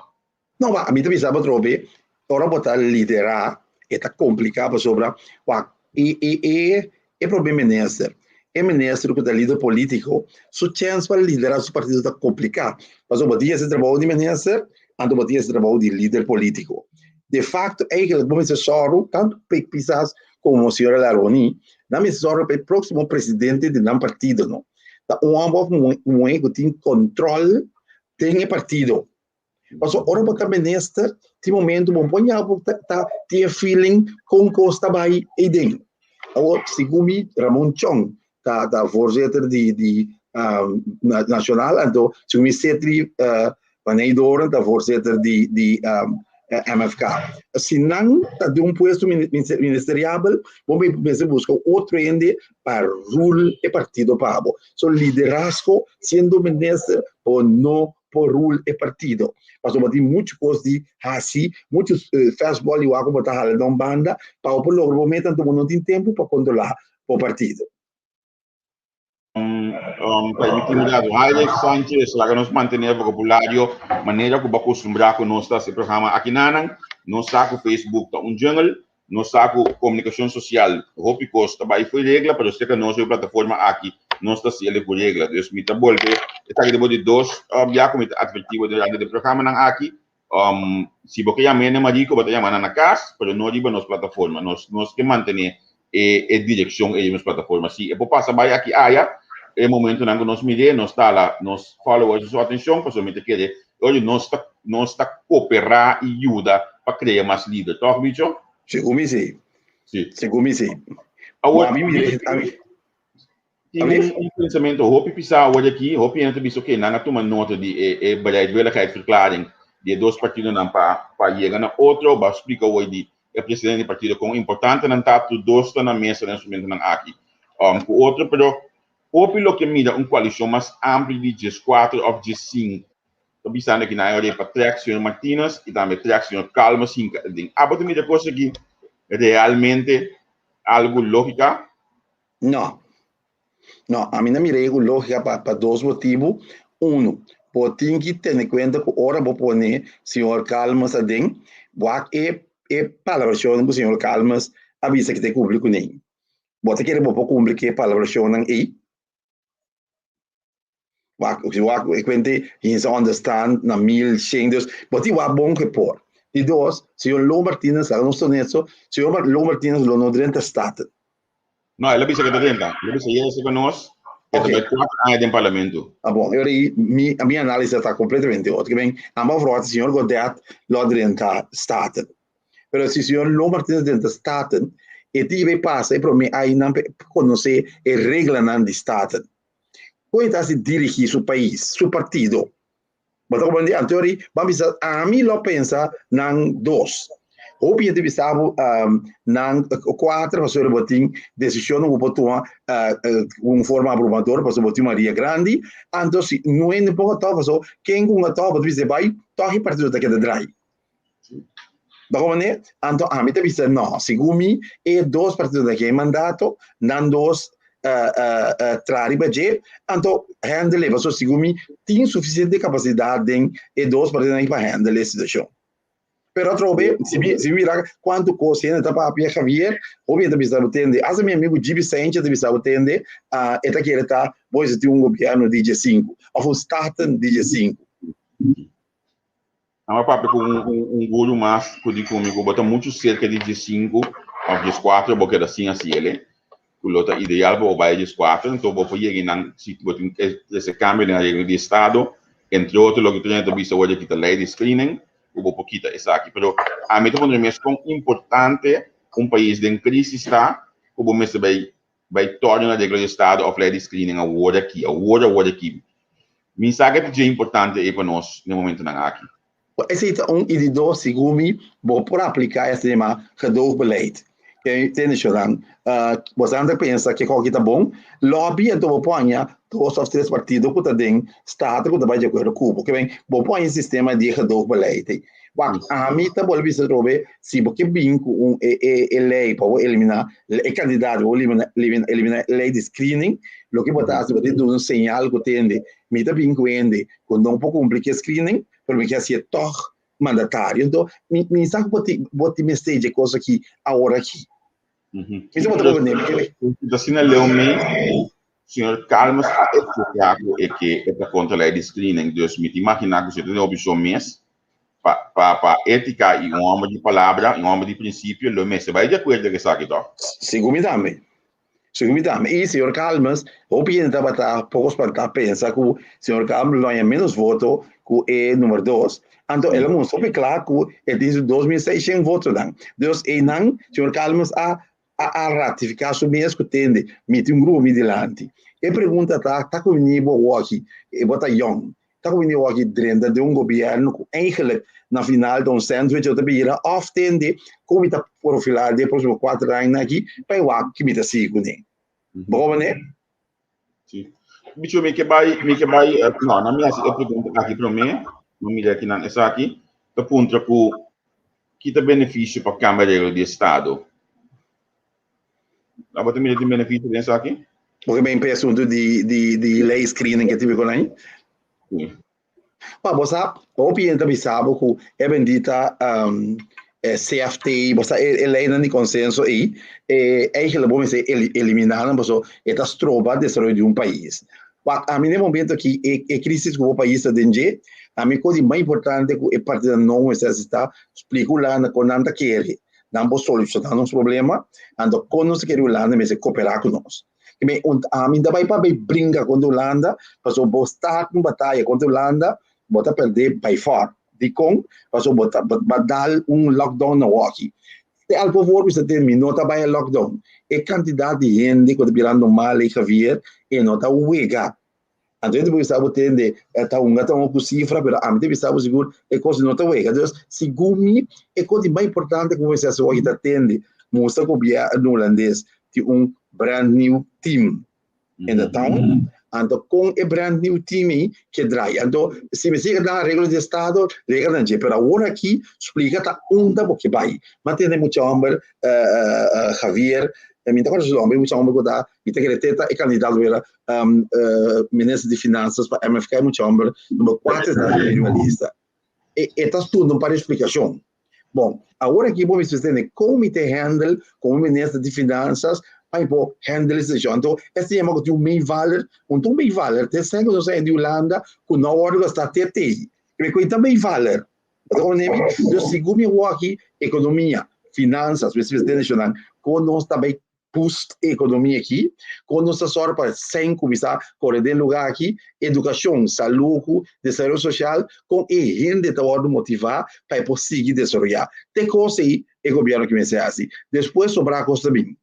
B: No, ma mi ta bisa bo atrobe, ora bo ta liderá, e ta kompliká pasobra wak e e e e prome minister. E minister ku ta lider polítiko, su chèns pa liderá su partido ta kompliká. Pasobra bo tin hasi trabou di minister, anto bo tin hasi trabou di lider polítiko. De fakto, eigenlijk bo mester sòru, tantu Pik Pisas komo señora Laroni, nan mester sòru pa e próksimo presidente di nan partido no ta un hòmber òf muhé ku tin kòntròl den e partido. Pasobra ora bo ta minister, tin momento bo por ña bo ta tin e feeling kon kos ta bai eiden. Awor, segun mi, Ramon Chong ta ta voorzitter di di nacional, anto segun mi Cetri Van Eydoorn ta voorzitter di di MFK. Si nan ta den un puesto ministeriabel, bo mester buska otro hende pa rule e partido pa bo. So liderazgo siendo minister bo no por rule e partido. Pasobra tin muchu kos di hasi, muchu fastball di wak ku bo ta hala na un banda pa bo por logra bo meta, anto bo no tin tempu pa kontrolá bo partido.
A: Permití mi dado Heinrich Sanchez, laga nos mantené e vokabulario manera ku bo a kustumbrá ku nos ta hasi e programa akinanan. Nos sa ku Facebook ta un jungle, Nos sa ku komunikashon sosial hopi kos ta bai fo'i regla, pero serka nos e plataforma aki nos ta hasiel ku regla. Dus mi ta bolbe esaki ta bo di dos bia ku mi ta atvertí bo durante di programanan aki. Si bo ke yama hende mariko bo ta yama nan na kas, pero no riba nos plataforma. Nos nos ke mantené e e direkshon ei di nos plataforma. Si e por pasa bai aki aya e momentonan ku nos mir'é nos ta hala nos followers su atenshon pasobra mi ta kere Oye, nos ta, nos ta cooperá y yuda pa crea mas lider, toch, Bicho?
B: Segun mi sí.
A: Sí.
B: Segun mi sí.
A: Awor,
B: A mi mira, a mi,
A: tin un, un pensamiento hopi pisá awor aki, hopi hende ta bisa, oké, nan a tuma nota di e, e bereidwilligheidsverklaring di e dos partidonan pa, pa yega na otro, ba splika awor di e presidente di partido kon importante nan ta, tur dos ta na mesa den instrumentonan aki, ku otro, pero Hopi lo ke mira un koalishon mas amplio di dieskuater òf diesinku. Ta bisando ki nan e ora ei pa trèk señor Martinez i tambe trèk señor Calmes hinka den. Abo ta mira kos aki realmente algu lógika?
B: No. No, ami na mira ei ku lógika pa pa dos motibu. Unu, bo tin ki tene kuenta ku ora bo pone señor Calmes aden, wak e e palabrashonnan ku señor Calmes a bisa ki ta kumpli kuné. Bo ta kere bo por kumpli ku e palabrashonnan ei? Wak, wak, e kuente hinsa understand na 1100, dus bo tin wak bon ku e por. Di dos, señor Lo Martinez, laga nos honesto, señor Lo Martinez lo no drenta Staten.
A: No, el a bisa ku e ta drenta. El a bisa yese ku nos, e ta bai kuater aña den parlamento.
B: Ah bon, e ora ei mi, mi análisis ta kompletamente otro. Ke men, amba verwachta señor Godett lo drenta Staten. Pero si señor Lo Martinez drenta Staten, e tin bay pasa e prome ainan pa conoce e reglanan di Staten. Con e ta haci dirigi su pais, su partido? Bo ta comprende? Anto ori ban bisa ami lo pensa nan dos. Hopi hende bisa bo nan cuater pasobra bo tin decisionnan cu bo por tuma un forma abrumador pasobra bo tin mayoria grandi. Anto si no hende por a topa pasobra ken cu a topa bo ta bisa bay toch e partido ta keda draai. Bako manera? Anto ami ta bisa no, segun mi e dos partidonan ke mandato, nan dos traha riba dje, anto handle e, pasobra segun mi tin sufisiente kapasidat den e dos partidonan pa handle e situashon. Pero atrobe, si mi si mi mira kuantu kos hende ta papia Javier, hopi hende ta bisa bo tende, asta mi amigu Gibi Sanchez ta bisa bo tende, e ta kere ta bo mester tin un gobièrnu di djesinku òf un staten di djesinku.
A: Nan a papia ku un guru mas ku di ku mi ku bo ta muchu serka di diesinku òf dieskuater bo keda sin hasi el e, ku lo ta ideal pa bo bai dieskuater, anto bo por yega einan si bo tin trese kambio den areglo di estado, entre otro loke tur hende ta bisa awor di kita lei di screening ku bo por kita esaki. Pero ami ta pone mes kon importante un pais den krisis ta ku bo mester bai bai torna na regla di estado of lei di screening awor aki, awor awor aki. Mi sa ke ta dje importante ei pa nos den momentonan aki.
B: Esei ta un i di dos, segun mi, bo por apliká e asina yamá gedoogbeleid. Ke tende shornan, boso ta pensa ke koki ta bon, lobby anto bo por haña dos of tres partido ku ta den staten ku ta bai di akuerdo ku bo. Ke men, bo por haña e sistema di e gedoogbeleid ei. Wak, ami ta bolbe bisa atrobe, si bo ke bin ku un e e e lei pa bo eliminá e kandidato, pa bo elimina eliminá e lei di screening, loke bo ta hasi, bo ta duna un señal ku tende, mi ta bin ku hende ku no por kumpli ku e screening, pero mi ke hasié tòg mandatario. Anto, mi mi sa ku bo tin bo tin mester dje kos aki awor aki. Mi sa bo ta comprende mi.
A: Ta asina leu mi. Señor Calmes a explica cu e ke e ta contra ley di screening, dus mi ta imagina cu si e ta den oposicion mes, pa pa pa etica y un homber di palabra, un homber di principio, lo mester bay di acuerdo cu esaki toch?
B: Segun mi tambe. Segun mi tambe. Y señor Calmes, hopi hende tabata poco spantá pensa cu señor Calmes lo haña menos voto cu e numero dos. Anto el a mustra hopi cla cu e tin su 2600 votonan. Dus eynan señor Calmes a a a ratifiká su mes ku tende, Mi tin un grupo mi dilanti. E pregunta ta, ta kuminí bo woki, e bo ta yòn, ta kuminí woki drenta den un gobièrnu ku eigenlijk na final ta un sandwich bo ta bira òf tende kon mi ta profilá den e próksimo kuater añanan aki pa e wak ki mi ta sigui kuné. Bo komprendé?
A: Sí. Bicho, mi ke bai, mi ke bai, no, na mi hasi e pregunta aki promé, no mira kinan esaki, ta puntra ku Ki ta benefisio pa kambia regla di estado? Abo ta mira tin benefisio den esaki?
B: Bo ke ben p'e asuntu di di di ley screening ke tibi ku nan?
A: Sí.
B: Pa bo sa, hopi hende ta bisa bo ku e bendita e CFT, bo sa e leynan di konsenso ei, e eigenlijk bo mester eliminá nan paso e ta stroba desaroyo di un pais. Wak, ami den momento aki e e crisis ku bo pais ta den dje, ami kos di mas importante ku e partidonan nobo mester hasi ta splika Hulanda kon nan ta kere nan por soluciona nos problema, anto kon nos ta kere Hulanda mester koperá ku nos. Kimen un ami ta bai pa bai bringa kontra Hulanda, pasobra bo start un bataya kontra Hulanda, bo ta pèrdè by far. Dikon? Pasobra bo ta bo dal un lockdown na wòki. Te al por for bisa te mi no ta bai e lockdown. E kantidat di hende ku ta birando mal ei Javier e no ta wega. Anto hende por bisa bo tende ta hunga ta hunga ku sifra pero ami ta bisa bo sigur e kos no ta wega. Dus segun mi e kos di mas importante ku bo mester hasi wak ta tende mustra gobièrnu hulandes tin un brand new team. in the town. Anto kon e brand new team ei ke draai. Anto si mi siga dan areglo di estado, regla nan dje. Pero awor aki splika ta unda bo ke bai. Mi a tende mucha homber, Javier, mi ta acorda su nomber, mucha homber ku ta, mi ta kere te ta e kandidato wera minister di finansas pa MFK, mucha homber number kuater ta riba lista. E ta stunda un par di splikashon. Bon, awor aki bo mester tende kon mi ta handle komo minister di finansas pa mi por handle e situashon. Anto e ta yama ku tin un meevaller, un ta un meevaller te esei ku nos a di Hulanda ku no a wòrdu gastá te tei. E ku ta meevaller. Bo ta komprende mi? Dus segun mi awor aki ekonomia, finansas, mester tende shonnan kon nos ta bai boost e ekonomia aki, kon nos ta sòru pa sèn kuminsá kore den lugá aki, edukashon, salú ku desaroyo sosial, kon e hende ta wòrdu motivá pa e por sigui desaroyá. Te kos ei e gobièrnu ki mester hasi. Despues sobrá kos ta bin.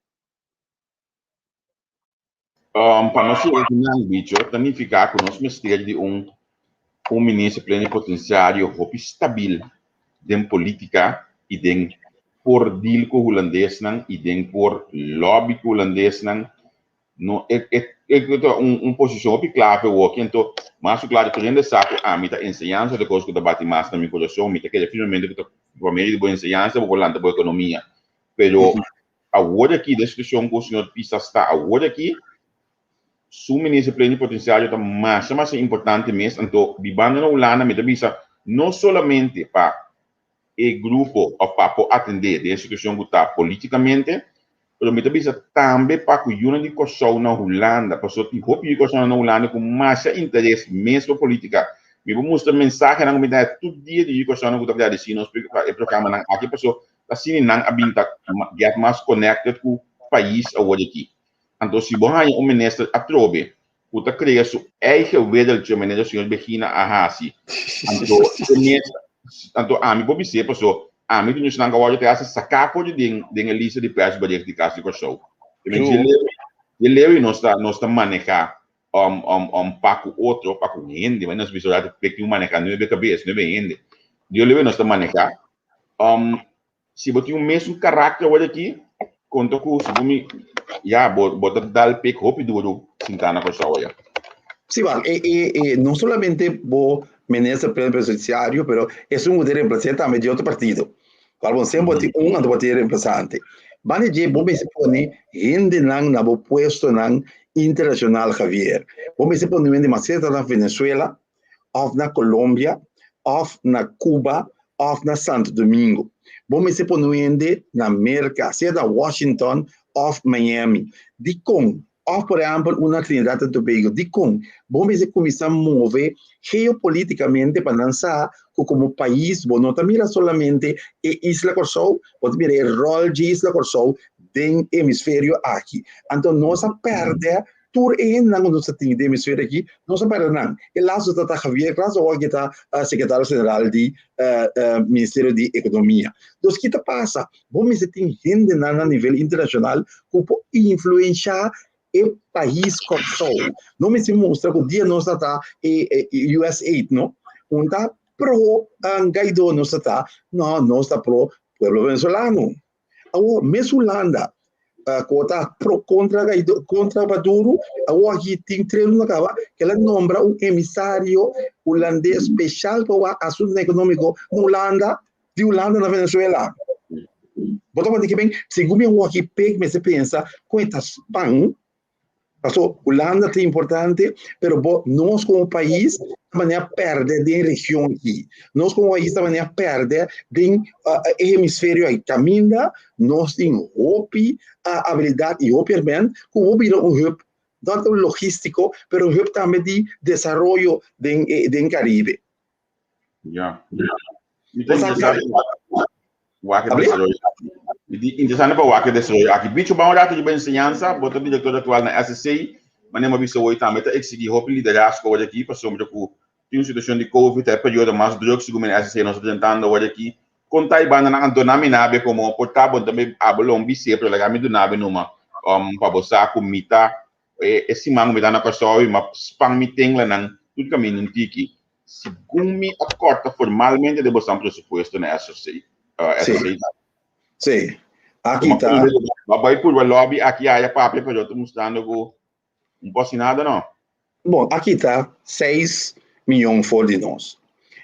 A: Pa nos yega kinan, bicho, ta nifiká ku nos mester di un un minister plenipotensiario hopi stabil den politica y den por deal cu hulandesnan y den por lobby cu hulandesnan. No, e, e, e ta un, un posicion hopi clave woki, anto mas cu claro tur hende sa cu ami ta enseñansa ta cos cu ta bati mas na mi corazon, mi ta kere firmemente cu ta por medio di bo enseñansa bo por lanta bo economia. Pero awor aki den situacion cu señor Pisas ta awor aki, Su minister plenipotenciario ta masha masha importante mes, anto bibando na Hulanda mi ta bisa no solamente pa e grupo of pa por atende den e situacion cu ta politicamente, pero mi ta bisa tambe pa cu yunan di Corsou na Hulanda, pasobra tin hopi yu di Corsou na Hulanda cu masha interes mes pa politica. Mi por mustra mensahenan cu mi ta haya tur dia di yu di Corsounan cu ta gradeci nos pa e programanan aki, pasobra ta asina nan a bin ta get mas connected cu pais awor aki. Anto si bo haña un minister atrobe ku ta krea su eigen wereldje manera señor Begina a hasi, anto e mes, anto ami por bis'é paso ami tin ñusnan ku a wòrdu te hasta saká for di den den e lista di persbericht di Kas di Kòrsou. E men dje leu, dje leu i nos ta nos ta manehá um um um pa ku otro, pa ku hende, manera nos bisa ora pek tin un manehá nuebe kabes, nuebe hende. Dje leu i nos ta manehá um Si bo tin un mesun karakter awor aki, konta ku si bo mi, ya, bo, bo ta dal pek hopi duru sintá na Kòrsou aya.
B: Sí, wak, e, e, e, no solamente bo minister plenipotenciario, pero esun ku ta reemplaz'é tambe di otro partido. Kual bo semper bo tin un, anto bo tin e reemplazante. Banda dje, bo mester pone hendenan na bo puestonan internacional, Javier. Bo mester pone hende mas cerca na Venezuela, òf na Colombia, òf na Cuba, òf na Santo Domingo. Bo mester pone un hende na Merka, sea na Washington òf Miami. Dikon? Òf por ehèmpel un na Trinidad en Tobago. Dikon? Bo mester kuminsá move geopolitikamente pa nan sa ku komo pais bo no ta mira solamente e isla Kòrsou, bo ta mira e ròl dje isla Kòrsou den e hemisferio aki. Anto nos a pèrdè tur e hendenan ku nos ta tin den hemisferio aki, nos a pèrdè nan. E laatste ta ta Javier Glas, awor ki ta sekretario general di Ministerio di Ekonomia. Dus ki ta pasa? Bo mester tin hendenan na nivel internashonal ku por influenshá e pais Kòrsou. No mester mustra ku dia nos ta ta e USAID no, un ta pro Guaidó nos ta ta, no, nos ta pro pueblo venezolano. Awor mes Hulanda ku ta pro kontra Guaidó, kontra Maduro, awor aki tin tres luna kaba ku el a nombra un emisario hulandes speshal pa wak asuntunan ekonómiko na Hulanda. Di Hulanda na Venezuela. Bo ta wak ben, segun mi wak pek mester pensa kon e ta span, paso Hulanda ta importante, pero bo nos komo pais ta manera perde den region aki. Nos komo pais ta manera perde den e hemisferio aki. Kaminda nos tin hopi abilidat i hopi herment ku bo bira un hub, no tanto logístiko, pero un hub tambe di desaroyo den den Karibe.
A: Ja. Mi ta interesante wak e desaroyo aki. Mi di interesante pa wak e desaroyo aki. Bicho, ban un rato riba enseñansa. Bo ta director actual na SSC. Manera mi a bisa hoy tambe ta exigi hopi liderazgo awor aki pasobra cu tin un situacion di covid, ta e periodo mas druk segun mi na SSC nos ta presentando awor aki. Con ta e bandanan anto na mi nabe como por ta bo tambe abo lo un bisé pero laga mi duna be numa pa bo sa cu mi ta e siman cu mi ta na Curaçao y mi a span mi tenglanan tur caminda un tiki. Segun mi a kòrta formalmente den bosan presupuesto na SRC.
B: Sí. Sí. Aki ta.
A: Ba bai purba lobby aki aya papia, pero ta mustrando ku un por hasi nada no.
B: Bon, aki ta 6 miyon for di nos.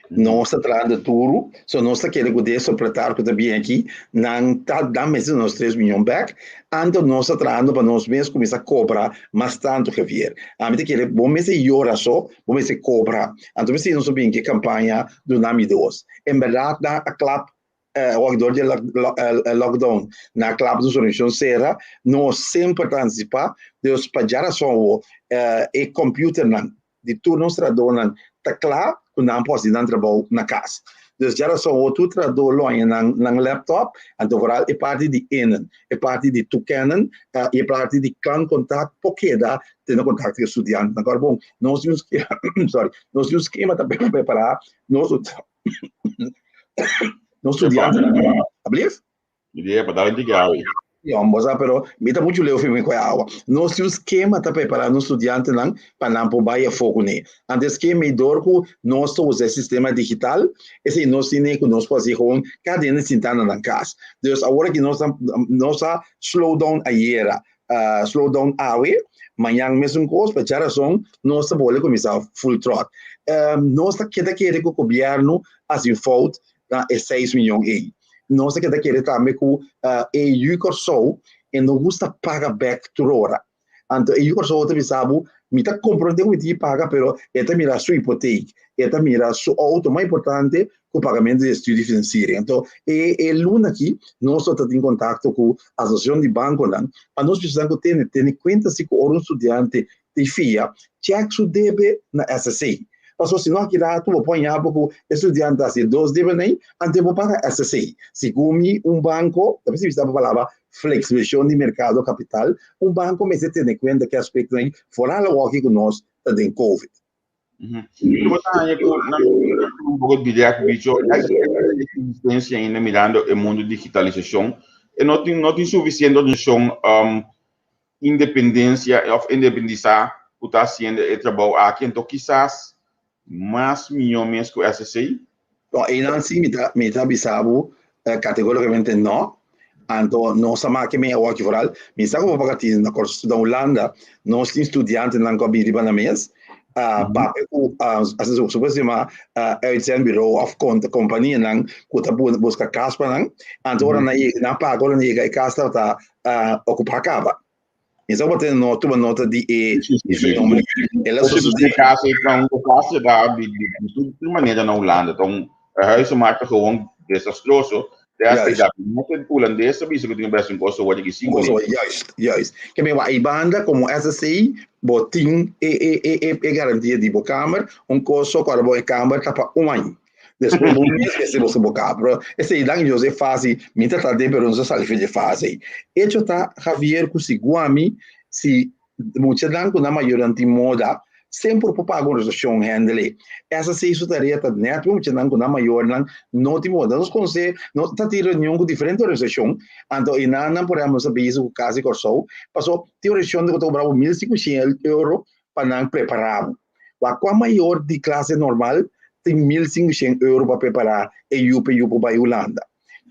B: Nos ta trahando duru, so nos ta kere ku den soplatar ku ta bien aki, nan ta dan mester nos 3 miyon bek, anto nos ta trahando pa nos mes kuminsá kobra mas tantu, Javier. Ami ta kere bo mester yora so, Bo mester cobra. Anto mester nos a bin ke campaña duna mi dos. En berdad nan a klap wak door di e lockdown nan a klap nos organisacion cera. Nos semper ta anticipa. Dus pa djarason awo e computernan di tur nos trahadornan ta cla cu nan por haci nan trabou na cas. Dus djarason awo tur trahador lo haña nan laptop, anto vooral e parti di innen, e parti di toekennen y e parti di klantcontact por keda tene kontakto ku e studiantenan. Kòrda bon, nos tin un skema, sorry, nos tin un skema ta prepará nos nos studiantenan. Ablief?
A: Idea pa dal di awe.
B: Ja, bo sa, pero mi ta muchu leu fi mi ku e awa. Nos tin un skema ta prepará nos studiantenan pa nan por bai afó kuné. Anto e skema ei dor ku nos ta usa e sistema digital, esei nos tine ku nos por hasi gewoon kada hende sintá na nan kas. Dus awor aki nos ta nos a slow down ayera. Slow down awe, mañan mesun kos, pa djarason nos ta bole kuminsá full trot. Nos ta keda kere ku gobièrnu hasi un fout na e seis miyon ei. Nos ta keda kere tambe ku e yu Kòrsou e no gusta paga bèk tur ora. Anto e yu Kòrsou ta bisa bo, mi ta komprondé ku mi tin ki paga, pero e ta mira su hipotek, e ta mira su outo mas importante ku pagamentu di studiefinanciering. Anto e e luna aki nos lo ta tin kontakto ku Asosiashon di Bankonan pa nos bisa nan ku tene tene kuenta si ku ora un studiante tin fia chèk su debe na SSA. Pasobra si no aki ratu bo por haña bo ku e studiante hasi dos debe nei anto e por paga SSA. Segun mi un banko, ta bisa bo palabra flexibilisacion di merkado kapital, un banko mester tene kuenta ku e aspekto ei foral awoki ku nos ta den covid.
A: Bo ta haña ku nan un poko direct bicho existencia ainda mirando e mundo digitalisacion e no tin no tin suficiente organisacion independencia of independisa ku ta haciendo e trabou aki anto kisas mas miyo mes ku SSC.
B: No, einan sí mi ta bisa bo kategorikamente no. Anto nos a make mi awor aki vooral mi sa ku bo paga tin na Kòrsou na Hulanda nos tin studiantenan ku a bini riba nan mes papia ku asina su por yama uitzendbureau òf kompanianan ku ta buska kas pa nan anto ora nan yega nan paga ora nan yega e kas tabata okupá kaba. Mi sa ku bo tene nota tuma nota di e fenomeno
A: el a sosodé. E kas ei ta un desastre da di tur manera na Hulanda ta un huizenmarkt ta gewoon desastroso. Te hasta e gabinete hulandes a bisa ku tin un belastingkost awor di ki 5 lei.
B: Juist, juist. Ke men wak banda komo SSC bo tin e e e e e garantia di bo kamer, un kos so ku bo e kamer ta pa un aña. Despues bo mes mester boso bo kamer. Pero esei dan Dios e fase, mi ta trata pero no sa sali for di e fase ei. Echo ta Javier ku sigun ami si Muchanan ku nan mayornan tin moda semper por paga un resepshon hendele. Esa si su tarea ta nèt pa muchanan ku nan mayornan no tin moda. Nos konosé, nos ta tin reunion ku diferente organisashon, anto e nannan por ehèmpel nos ta bisa ku Kas di Kòrsou, paso tin organisashon ku ta kobra bo 1500 euro pa nan prepará bo. Wak kua mayor di klase normal tin 1500 euro pa prepará e yu pa e yu por bai Hulanda?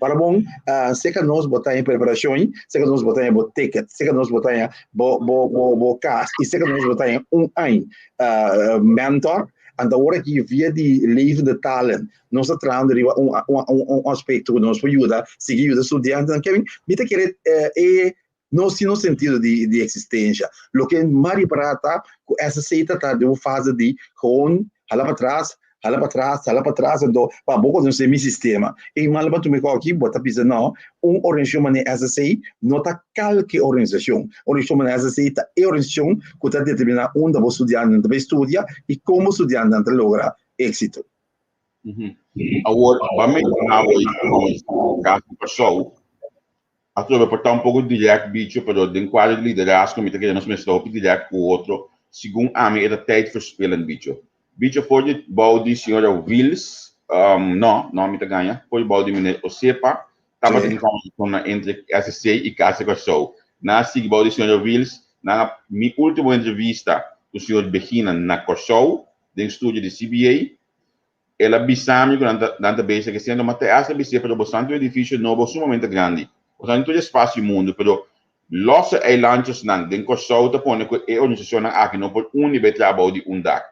B: Para bon, uh, seka nos bo ta en preparacion, seka nos bo ta en bo ticket, seka nos bo ta en bo, bo, bo, bo cas, y seka nos bo ta en un aña uh, mentor. Anta ora ki via di levende talen, nos ta trahando riba un, un, un, un aspecto ku nos por yuda, sigui yuda studiantenan. Kevin, mi ta kere uh, e nos tin un sentido di, di existencia. Loke m'a ripará ta ku SSC ta ta den un fase di gewoon hala pa tras, hala pa tras, hala pa tras, anto pa bo konosé mi sistema. E mal pa tuma e koki, bo ta bisa no, un organisashon manera SSC no ta kalke organisashon. Organisashon manera SSC ta e organisashon ku ta determiná unda bo studiantenan ta bai studia i kon bo studiantenan ta logra éksito.
A: Awor, ba menshoná bo e kas di Kòrsou. Atrobe por ta un poko direct bicho, pero den kuadro di liderazgo mi ta kere nos mester hopi direct ku otro. Segun ami e ta tijdverspillend bicho. Bicho for di bou di señora Wiels, no, no mi ta gaña, for di bou di meneer Osepa tabatin kòmbersashonnan entre SSC i Casa Kòrsou. Nan a sigui bou di señora Wiels, nan a mi último entrevista ku señor Begina na Kòrsou den studio di CBA. El a bisa mi ku nan ta nan ta bezig hasiendo, ma te hasta bis'é, pero bosan tin un edifisio nobo sumamente grandi. Bosan tin tur espasio mundu, pero losse eilandjesnan den Kòrsou ta pone ku e organisashonnan aki no por uni bai traha bou di un dak.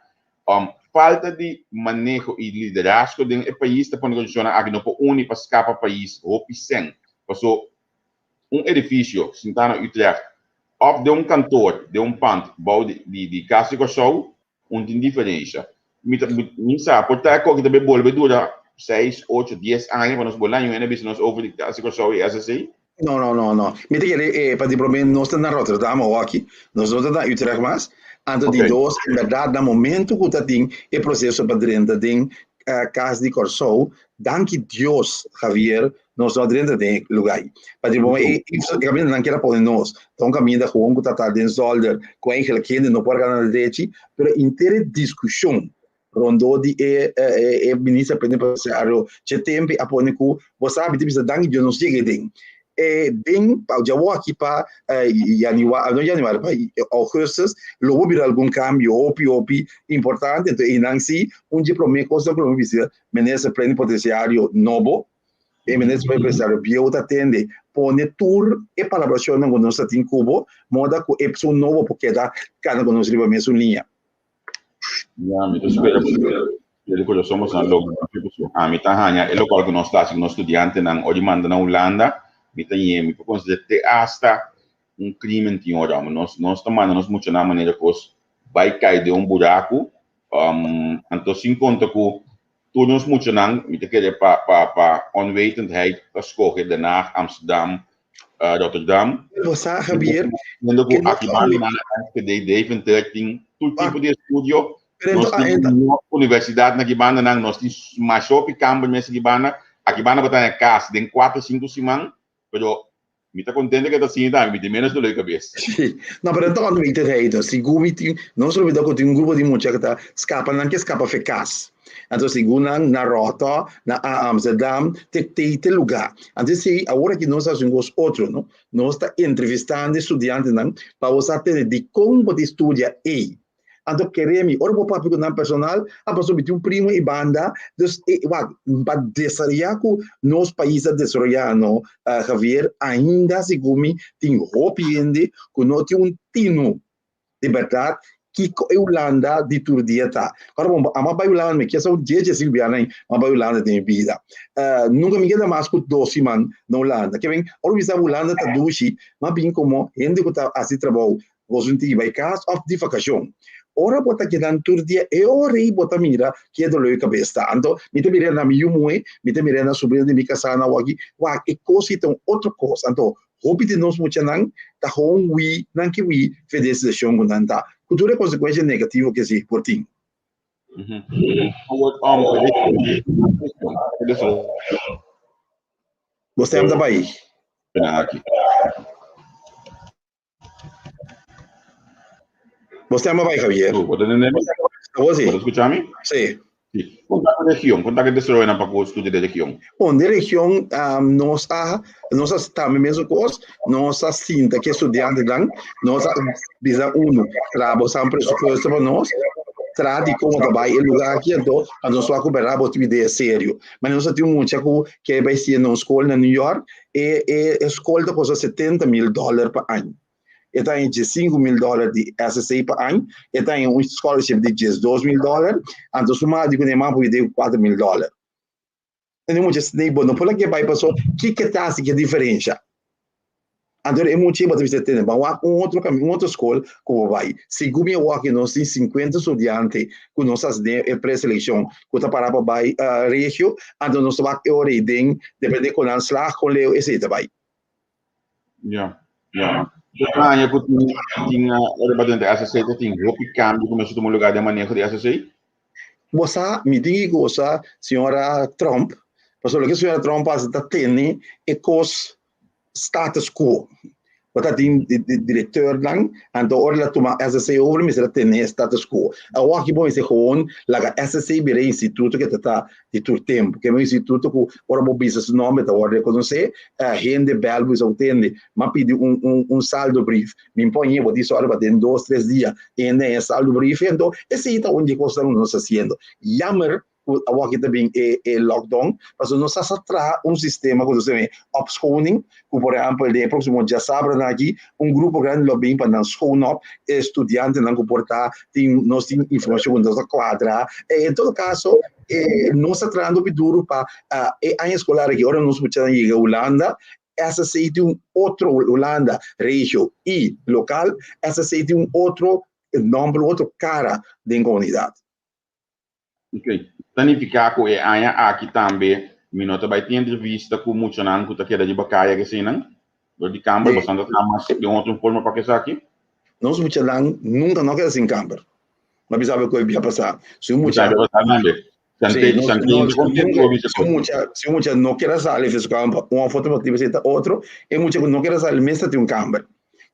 A: Falta di maneho i liderazgo den e pais ta pone ku e organisashonnan aki no por uni pa skapa pais hopi sèn. Paso un edifisio sintá na Utrecht òf den un kantor den un pand bou di di Kas di Kòrsou Un tin diferensha. Mi ta, mi sa, por ta e koki ta be bolbe dura seis, ocho, dies aña pa nos bolbe aña un bisa nos over di Kasi Kòrsou i SSC.
B: No, no, no, no. Mi ta kere, eh, pa di promé nos ta na Rotterdam awoki, nos no ta na Utrecht mas. Anto di dos, en bèrdat na momento ku ta tin e proseso pa drenta den Kas di Kòrsou, danki Dios, Javier, Nos no a drenta den e lugá ei. Pasobra bo e kaminda nan kier a pone nos ta un kaminda gewoon ku ta ta den zòlder ku eigenlijk hende no por gana derechi, pero henter e diskushon rondó di e e minister plenipotenciario dje tempu a pone ku bo sa mi ta bisa danki Dios nos yega den e den pa djawo aki pa januari no januari pa augustus lo bo bira algun kambio hopi hopi importante enton einan si un dje prome kosnan ku lo mi bisa minister plenipotenciario nobo E minister plenipotenciario bieu ta tende pone tur e palabracionnan cu nos ta tin cu bo, moda cu e persoon nobo por keda cana cu nos riba mesun liña.
A: Ya, mi ta spera cu di corazon boso nan logra pasobra ami ta haña e locual cu nos ta haci cu nos studiantenan ora di manda na Hulanda, mi ta ñe, mi por considera te hasta un crimen tin ora. Nos, nos ta manda nos muchanan manera cos bay cay den un buracu, anto sin conta cu Tur nos muchanan, mi ta kere pa pa pa onwetendheid ta scoge Den Haag, Amsterdam, Rotterdam.
B: Bo sa, Javier,
A: Siendo cu aki banda nan Enschede, Deventer tin tur tipo di estudio. Nos tin universidad na aki banda nan, nos tin masha hopi kamber mes aki banda. Aki banda bo ta haña cas den cuater, cinco siman, pero Mi ta contento que ta asina tambe, mi tin menos dolor di cabes.
B: Sí. No, pero enton mi ta reito. Sigur mi tin, nos lo bida cu tin un grupo di mucha cu ta scapa, nan ke scapa fe cas. Anto sigur nan na Rotterdam, na Amsterdam, te te te lugar. Anto si, awor aki nos ta haci un cos otro, no? Nos ta entrevistando e studiantenan pa bo sa tende dicon bo ta studia ey. Anto kere mi, ora bo papia ku nan personal, a pasobra mi tin un primo ei banda, dus e wak, pa desaroyá ku nos pais a desaroyá no, Javier, ainda segun mi tin hopi hende ku no tin un tinu di bèrdat kiko e Hulanda di tur dia ta. Ora bo amo a bai Hulanda, mi kier sa un dje dje sinku biaha nan mi a bai Hulanda den mi bida. Nunka mi keda mas ku dos siman na Hulanda. Ke men, ora mi bisa Hulanda ta dushi, mi a bin komo hende ku ta hasi trabou. Boso tin bai kas òf di vakashon. Ora bo ta kedan tur dia, e ora ei bo ta mira ki e dolor di kabes ta. Anto mi ta mira na mi yu muhé, mi ta mira na subrino di mi kasá na waki, wak e kos ei ta un otro kos. Anto hopi di nos muchanan ta gewoon hui nan ke hui fe di e situashon ku nan ta, ku tur e konsekuensha negativo ku esei por tin. Bo stem ta bai. Bo stem a bai, Javier.
A: Bo ta tende mi?
B: Abo si.
A: Bo ta escucha mi?
B: Si.
A: Si. Kon ta ku region? Kon ta ku desaroyonan pa ku studia den region?
B: Bon, den region nos a nos a tambe mesun kos, nos a sinta ku e studiantenan, nos a bisa unu, traha bo san presupuesto pa nos, traha di komo ta bai e luga aki, anto pa nos wak ku bèrdat bo tin idea serio. Ma nos a tin un mucha ku ke bai siña na un skol na New York, E e skol ta kosta 70 mil dòler pa aña. E ta haña diesinku mil dòler di SSA pa aña, e ta haña un scholarship di diesdos mil dòler, anto su mama di kuné mama por yuda ku kuater mil dòler. E mucha si bo no por laga e bai paso kiko ta hasi ki diferensha? Anto e mucha bo ta bisa tene ban wak un otro kaminda un otro skol ku bo bai. Segun mi a wak nos tin sinkuenta studiante ku nos hasi den e preselekshon ku ta para pa bai regio, anto nos ta wak e ora ei den depende kon nan slag kon leu esei ta bai.
A: Ya, ya. Tur aña ku tin tin riba den SSC ta tin hopi kambio ku mester tuma lugar den maneho di SSC?
B: Bo sa, mi tin ki gosa señora Trump, pasobra loke señora Trump hasi ta tene e kos status quo. Bo ta tin directeurnan, anto ora el a tuma SSC over mester a tene status quo. Awor aki bo mester gewoon laga SSC bira e instituto ke ta ta di tur tempu. Ke un instituto ku ora bo bisa su nomber ta wòrdu rekonosé, hende bèl bo bisa bo tende, m'a pidi un un un saldo brief. Mi pon bo tin sòru pa den dos tres dia hende haña saldo brief. Anto esei ta un di e kosnan ku nos ta hasiendo. Jammer ku awor aki ta bin e e lockdown, pasobra nos sa traha un sistema ku nos ta yama opschoning, ku por ehèmpel den e próksimo djasabranan aki un grupo grandi lo bin pa nan schoon op e studiantenan ku por ta tin nos tin informashon ku nos ta kuadra. En todo kaso nos ta trahando hopi duru pa e aña eskolar aki ora nos muchanan yega Hulanda SSC tin un otro Hulanda regio i lokal SSC tin un otro nòmber un otro kara den komunidat.
A: Ok. Ta nifiká ku e aña aki tambe mi no ta bai tin entrevista ku muchanan ku ta keda riba kaya keseinan? Dor di kamber, boso ta traha mas den otro forma pa kesaki?
B: Nos muchanan nunka no keda sin kamber. Mi a bisa bo ku e bia pasá. Si un mucha.
A: Bo sa bia pasá tambe.
B: Si, si un mucha no kier a sali for su kamber pa un òf otro motibu esei ta otro, e mucha ku no kier a sali mes ta tin un kamber.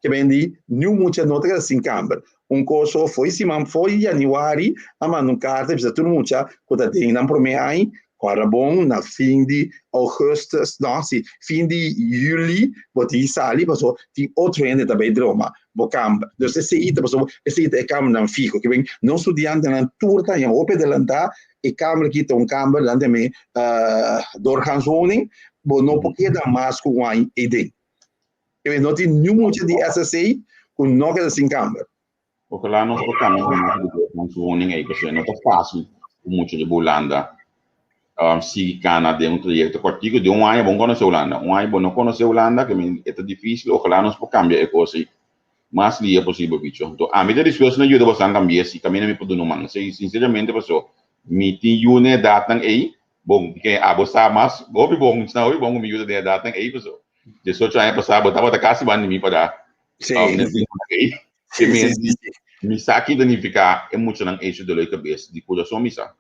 B: Ke ben di niun mucha no ta keda sin kamber. Un koso fo'i siman fo'i yanüari a manda un karta bisa tur mucha ku ta den nan promé aña kòrda bon na fin di ougùstùs no si fin di yüli bo tin ki sali pasobra tin otro hende ta bai droma bo kamber. Dus esei ta pasobra esei ta e kambernan fiho. Ke ben nos studiantenan tur ta haña hopi adelantá e kamber aki ta un kamber nan ta yama doorgangswoning bo no por keda mas ku un aña ei den. E no tin niun mucha di SSA ku no keda sin kamber.
A: Ojalá nos por kambia e maneho di doorgangswoning ei, pasobra no ta fásil ku mucha di Hulanda sigui kana den un trayekto kòrtiku. Den un aña bo no konosé Hulanda, un aña bo no konosé Hulanda, ke men e ta difísil. Ojalá nos por kambia e kos ei mas lihe posibel, bicho. Anto ami ta dispuesto na yuda bosan kambia si kaminda mi por duna un man. Esei sinseramente pasobra mi tin yu na edatnan ei. Bon, ke abo sa mas hopi bon, sa hopi bon ku mi yuda den edatnan ei pasobra diesocho aña pasá bo tabata kasi banda di mi pa da
B: Sí.
A: um, ei.
B: Sí, sí, sí, sí.
A: Mi sa ki ta nifiká e muchanan ei su dolor di kabes, di kurason mi sa.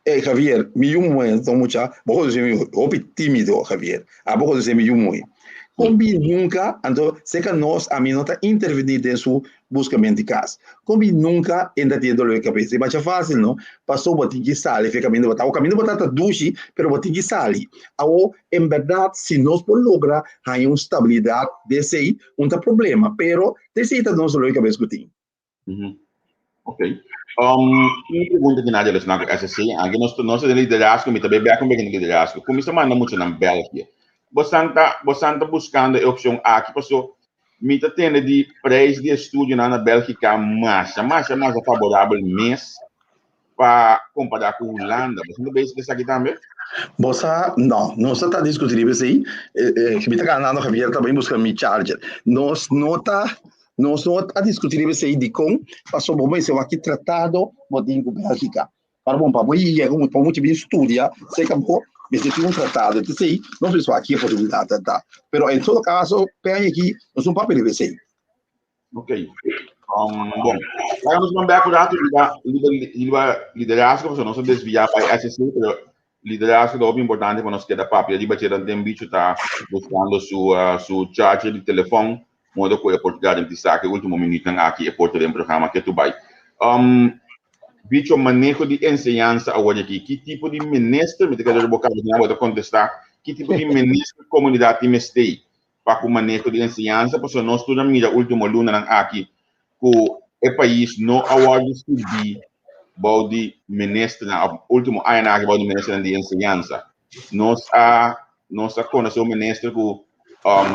B: Ey Javier, mi yu muhé ta un mucha, bo konosé mi hopi tímido Javier, abo konosé mi yu muhé. Kon bi nunka, anto serka nos ami no ta intervení den su buskament di kas. Kon bi nunka e ta tin e dolor di kabes. E masha fásil no, paso bo tin ki sali for e kaminda bo ta. Awo kaminda bo ta ta dushi, pero bo tin ki sali. Awo en bèrdat si nos por logra haña un stabilidat den esei, un ta problema, pero ta esei ta nos dolor di kabes ku tin.
A: Ok. Un pregunta ki na relaciona ku SSC. Anke nos nos ta den liderazgo, mi ta bay bek un bek den liderazgo. Kuminsa manda muchanan België. Bosan ta bosan ta buskando e opcion aki paso mi ta tende di prijs di estudionan na Belgica masha masha masha favorabel mes pa compara cu Hulanda. Bosan ta bezig esaki tambe?
B: Bo sa, no, nos no ta discuti riba esey. Mi ta ganando Javier ta bay busca mi charger. Nos no ta. Nos no a diskutí riba esei dikon, pasobra bo mester wak ki tratado bo tin ku Bèlgika. Para bon pa bo yega pa mucha bin studia serka bo mester tin un tratado. Entonces nos mester wak ki e posibilidat ta. Pero en todo kaso pe aña aki nos no papia riba esei.
A: Ok. Bon, laga nos man bek un rato riba, riba, riba liderazgo, pasobra nos a desviá pa e SC, pero liderazgo ta hopi importante pa nos keda papia riba dje. Tanten bicho ta buscando su, su charger di telefon, modo cu e por garantisa cu e ultimo minuutnan aki e por ta den programa ketu bai. Bicho, maneho di enseñansa awor aki, ki tipo di minister, mi ta kere bo kabes nan bo ta contesta, ki tipo di minister comunidad tin mester pa ku maneho di enseñansa, pasobra nos tur a mira último lunanan aki ku e pais no a wòrdu sirbí bou di ministernan òf último añanan aki bou di ministernan di enseñansa. Nos a nos a konosé un minister ku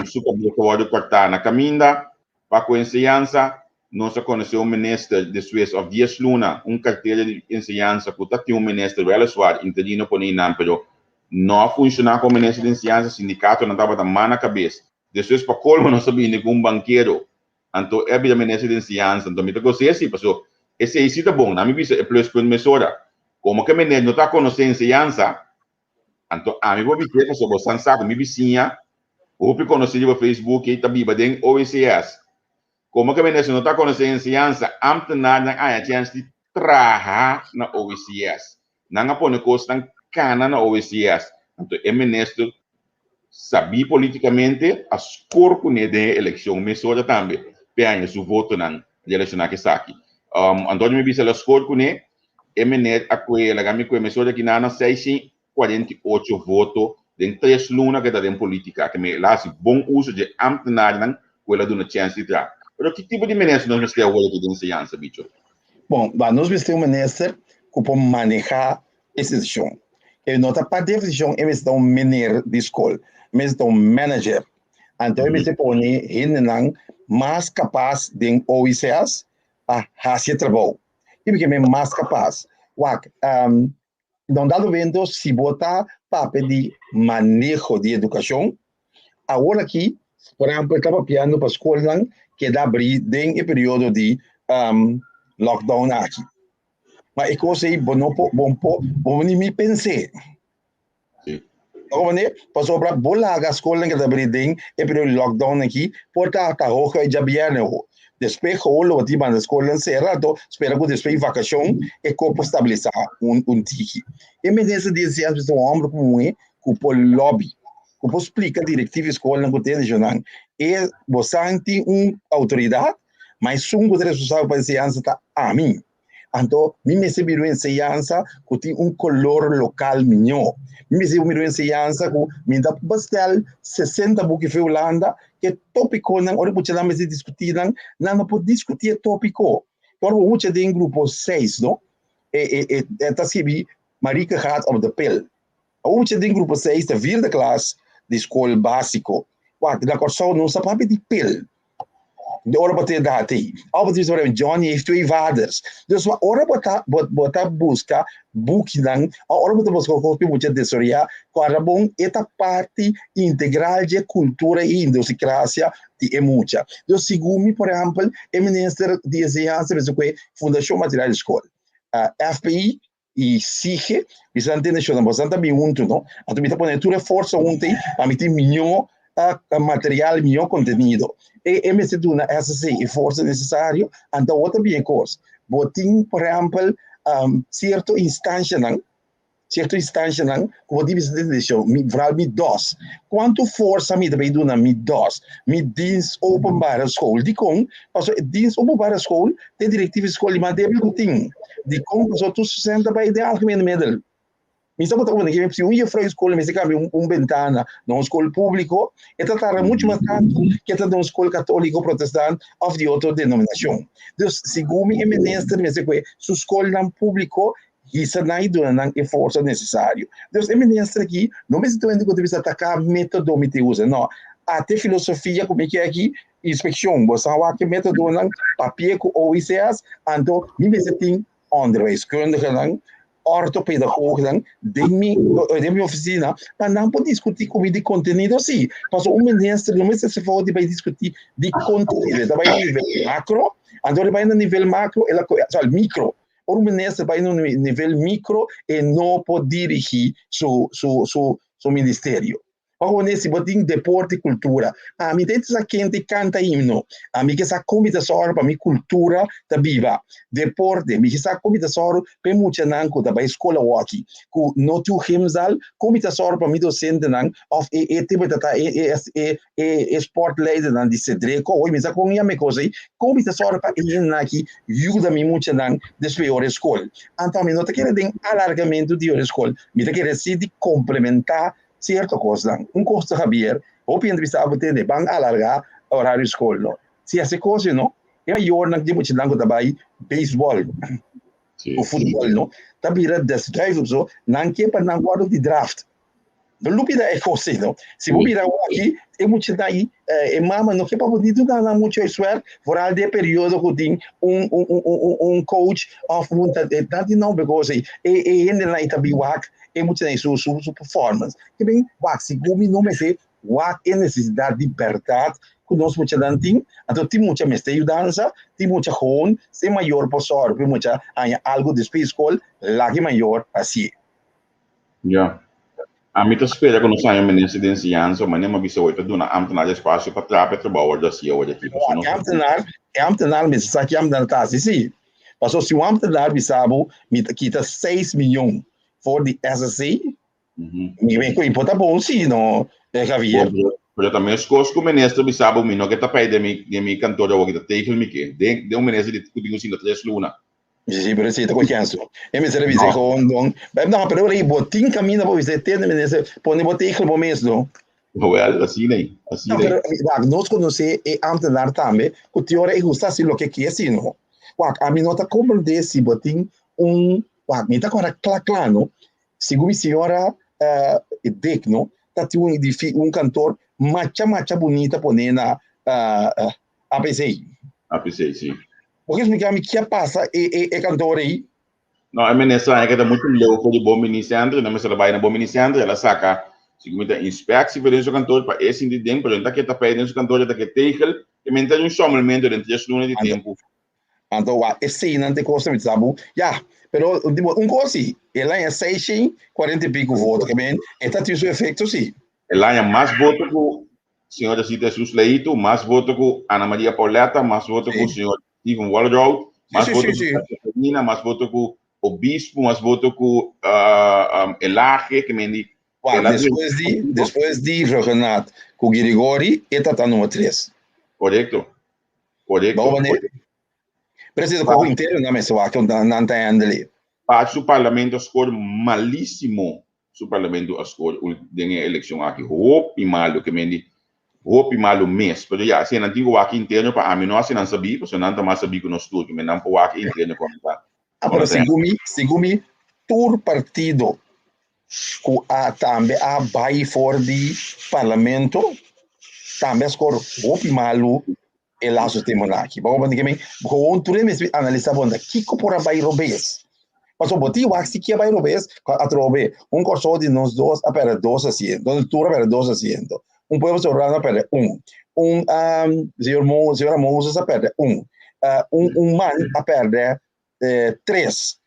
A: su kabes a wòrdu kòrtá na kaminda pa ku enseñansa. Nos a konosé un minister despues òf dies luna un kartera di enseñansa ku ta tin un minister wèleswar interino pone einan pero no a funshoná komo minister di enseñansa, sindikatonan tabata man na kabes. Despues pa kolmo nos a bini ku un bankero anto e a bira minister di enseñansa anto mi ta gos'é si paso esei si ta bon. Na mi bisa e pluspunt mesora komo ke meneer no ta konosé enseñansa anto ami por bis'é paso bo san sa ku mi bisiña hopi konosí riba Facebook ei ta biba den OECS. Komo ke minister no ta konosé enseñansa, ámtenarnan a haña chèns di traha na OECS. Nan a pone kosnan kana na OECS. Anto e minister sabí polítikamente a skor kuné den e elekshon mesora tambe p'e haña su votonan relashoná ku esaki. Antonio mi bisa el a skor kuné, e mener a kue laga mi kue mesora ki nan a 648 voto den tres luna ku e ta den politika, ke el a hasi bon uso dje ambtenarnan ku el a duna chèns di traha. Pero ki tipo di minister nos mester awor aki den enseñansa, bicho?
B: Bon, ba nos mester un minister ku por manehá e situashon. E no ta pa definishon e mester ta un meneer di skol, e mester ta un manager. Anto e mester pone hendenan mas kapas den OICS pa hasi e trabou. I porque men mas kapas. Wak, Na un dado momento, si bo ta papia di maneho di edukashon, awor aki, por ehèmpel, ta papiando pa skolnan keda abrí den e periodo di lockdown aki. Ma e kos ei bo no por, bo por, bo ni mi pens'é. Comprende? Pasobra bo laga skolnan keda abrí den e periodo di lockdown aki, por ta ta hoge djabièrnè ho. Despues gewoon lo tin banda skolnan sera, anto spera ku despues di vakashon e kos por stabilisá un un tiki. E minister di enseñansa mester un hòmber ku muhé ku por lòbi, ku por splika direktiva di skolnan ku tende esnan. E bosan tin un outoridat, ma esun ku ta responsabel pa enseñansa ta ami. Anto mi mester bira un enseñansa ku tin un kolor lokal miñó. Mi mester bira un enseñansa ku mi ta bestel 60 buki for Hulanda, ke tópikonan ora ku muchanan mester diskutí nan, nan no por diskutí e tópiko. Ora bo mucha den grupo seis no, e e e ta skibi Marieke gaat op de pil. Awor mucha den grupo seis ta vierde klas di skol básiko. Wak, na Kòrsou nos ta papia di pil. De ora bo ta edad ei. Òf bo ta bisa por ehempel, Johnny heeft twee vaders. Dus ma ora bo ta bo bo ta buska bukinan òf ora bo ta buska kos pa e mucha desaroyá, kòrda bon e ta parti integral dje kultura i idiosikrasia di e mucha. Dus segun mi por ehempel e minister di enseñansa mester ku e Fundashon Material di Skol, FPI, i sige, mi sa ntende shona, boso ta bin huntu, no? Anto mi ta pone tur e forsa huntu ei pa mi tin mihó material, mihó kontenido. E e mester duna SSC e forsa nesesario, anto awor ta bin e kos. Bo tin, por ehèmpel, sierto instanshanan, sierto instanshanan ku bo dibi sa tende mi, vooral mi dos. Kuantu forsa mi ta bay duna mi dos, mi dienst openbare school? Dikon? Pasobra e dienst openbare school ta e direktiva di skol di mas débil ku tin. Dikon? Pasobra tur sèn ta bai den algemene middel. Mi sa ku ta komprende ke si un jefrou di skol mester kambia un bentana na un skol públiko, e ta tarda muchu mas tantu ke ta den un skol katóliko, protestant òf di otro denominashon. Dus, segun mi e minister mester kue su skolnan públiko hisa nan i duna nan e forsa nesesario. Dus e minister aki no mester tuma hende ku ta bisa ataká método mi ta usa, no. Ate filosofia ku mi ke aki, inspekshon, bo sa wak e métodonan, papia ku OICS, anto mi mester tin onderwijskundigenan, orthopedagoognan den mi den mi ofisina pa nan por diskutí ku mi di kontenido sí. Pasobra un minister no mester hasi fout di bai diskutí di kontenido, e ta bai na nivel makro, anto ora e bai na nivel makro el a sorry mikro, ora un minister bai na nivel mikro e no por dirigí su su su su ministerio. Pasobra si bo tin deporte i kultura, ami ta interesa ken ta kanta himno, ami ke sa kon mi ta sòru pa mi kultura ta biba. Deporte, mi ke sa kon mi ta sòru pa e muchanan ku ta bai skol awoki ku no tin un gymzaal, kon mi ta sòru pa mi dosentenan òf e e tempu ta ta e e e e e sportleidernan di Cedreco, oye mi sa kon yama e kos ei, kon mi ta sòru pa e hendenan aki yuda mi muchanan despues ora e skol. Anto ami no ta kere den alargamentu di ora e skol, mi ta kere si di komplementá Cierto cosnan. Un cos ta Javier, hopi hende bisa abo tende, ban alarga horario scol no. Si haci cos no, e mayornan di muchanan cu ta bay baseball o futbol no, ta bira desduivel so, nan ke pa nan wordo di draft. No lubida e cos ey no. Si bo bira awaki, e muchanan ey, e mama no ke pa bo ni duna nan mucho esfuer, vooral den e periodo cu tin un un un un coach of un ta, nan tin nomber cos ey, e hendenan ey ta bin wak e muchanan su su su performance. Ke ben wak segun mi no mester wak e nesesidat di bèrdat ku nos muchanan tin. Anto tin mucha mester yudansa, tin mucha gewoon si e mayor por sòru pa e mucha haña algu despues di skol, laga e mayor hasié.
A: Ya. Ami ta spera ku nos haña minister di enseñansa, manera mi a bisa awor ta duna ámtenar espasio pa traha pa e trabou wòrdu hasi awor di aki.
B: Pasobra nos. Ámtenar, e ámtenar mester sa ki ámtenar ta hasi sí. Pasobra si un ámtenar bisa bo mi ta kita seis miyon for di SSC, mi ven ku importa bon si no, Javier.
A: Pero ta meskos ku minister bisa bo mi no ke ta pay den mi den mi kantor awor ki ta tegel mi ke. Den den un minister di ku tin ku sinta tres luna.
B: Si, pero si ta ku kenso. E minister a bisa gewoon don. No, pero ora bo tin kaminda bo bisa tende minister pone bo tegel bo mes no.
A: Wel, asina ei, asina
B: ei. No, pero wak, nos konosé e ambtenaar tambe ku tin ora e gusta hasi loke ke si no. Wak, ami no ta komprendé si bo tin un Wak, mi ta kòrda kla kla no, segun mi señora Dick no, ta tin un edifi un kantor macha macha bunita poné na APC.
A: APC, si.
B: Bo ke splika mi ke a pasa e e e kantor ei?
A: No, e minister a keda muchu leu for di Bon Bini Center, no mester a bai na Bon Bini Center, el a saka segun mi ta inspectie for den su kantor pa e sinti den, pero e no ta ke tapei den su kantor, e ta ke tegel, e mester un shòmelmentu den tres luna di tempu.
B: Anto wak eseinan te kos ta bisa bo, ya, pero di bo un kos si, el haña seishen kuarenta i piku voto, ke men e ta tin su efekto si.
A: El haña mas voto ku señor Jacintha Jesus Leito, mas voto ku Ana Maria Pauletta, mas voto ku señor Steven Walroud, mas voto ku Sergio Fermina, mas voto ku Obispo, mas voto ku Elage, ke men di.
B: Wak, despues di, despues di Rhuggenaath ku Girigori, e ta ta number tres.
A: Korekto. Korekto.
B: Bo manera. Presidente kogo intero na mester wak nan ta handle.
A: Pa su parlamento a score malísimo. Su parlamento a score den e eleccion aki hopi malo ke men di hopi malo mes. Pero ya, si nan tin ku wak interno pa ami no hasi nan sabí, pasobra nan ta mas sabí ku nos tur, ke men nan por wak interno kon ta.
B: Ah, pero segun mi, segun mi tur partido ku a tambe a bai for di parlamento tambe a skor hopi malu e laatste temponan aki. Bo comprende ke mi gewoon tur e mester analisa bon ta kiko por a bai robes. Pasobra bo tin wak si ke a bai robes atrobe un Kòrsou di nos dos a pèrdè dos asiento, nos tur a pèrdè dos asiento. Un Pueblo Soberano a pèrdè un. Un señor Mo señora Moses a pèrdè un. Un un man a pèrdè tres.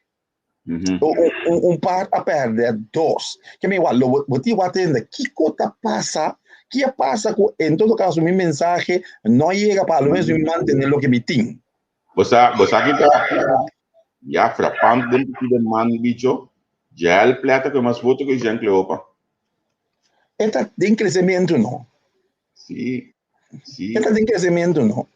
B: Un par a pèrdè dos. Ke mi igual, lo bo tin wak tende kiko ta pasa, ki a pasa ku en todo kaso mi mensahe no a yega pa alo mes mi mantené loke mi tin.
A: Bo sa, bo sa ki ta ya frapant den partido man bicho, Jael Plata ku e mas voto ku Jean Cleopa.
B: E ta den kresementu no.
A: Sí.
B: Sí. E ta den kresementu no.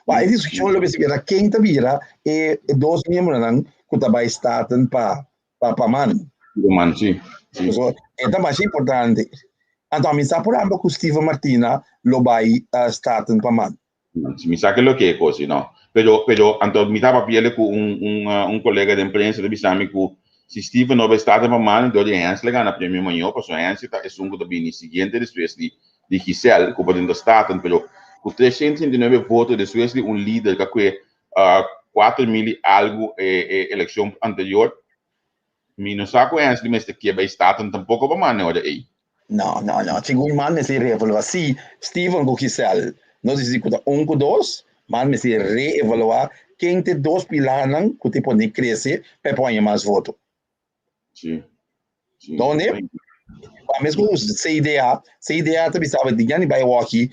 B: Wa e diskushon lo mester bira ken ta bira e dos miembronan ku ta bai Staten pa pa pa man.
A: Pa man, sí. Sí.
B: So, e ta masha importante. Anto mi sa por ehempel ku Steven Martina lo bai uh, Staten pa man.
A: Si mi sa ke loke e kos, no. Pero, pero, anto mi taba piele ku un, un, uh, un kolega den prensa ta bisa mi ku si Steven no bai Staten pa man, dor di Hensley gana premio mayor, pasobra Hensley ta esun ku ta bini siguiente despues di di Giselle ku por den ta Staten pero ku 339 voto despues di un lider ka kue 4000 i algu e elekshon anterior. Mi no sa ku Hensley mester ke bai Staten tampoko pa manda e ora ei.
B: No, no, no. Segun man mester reevaluá. Si Steven ku Giselle no disidi ku ta un ku dos, man mester reevaluá ken ta e dos pilarnan ku ta pone krese pa e por haña mas voto.
A: Sí. Sí.
B: Donde? Pa mes ku CDA, CDA ta bisa di ya ni bai awaki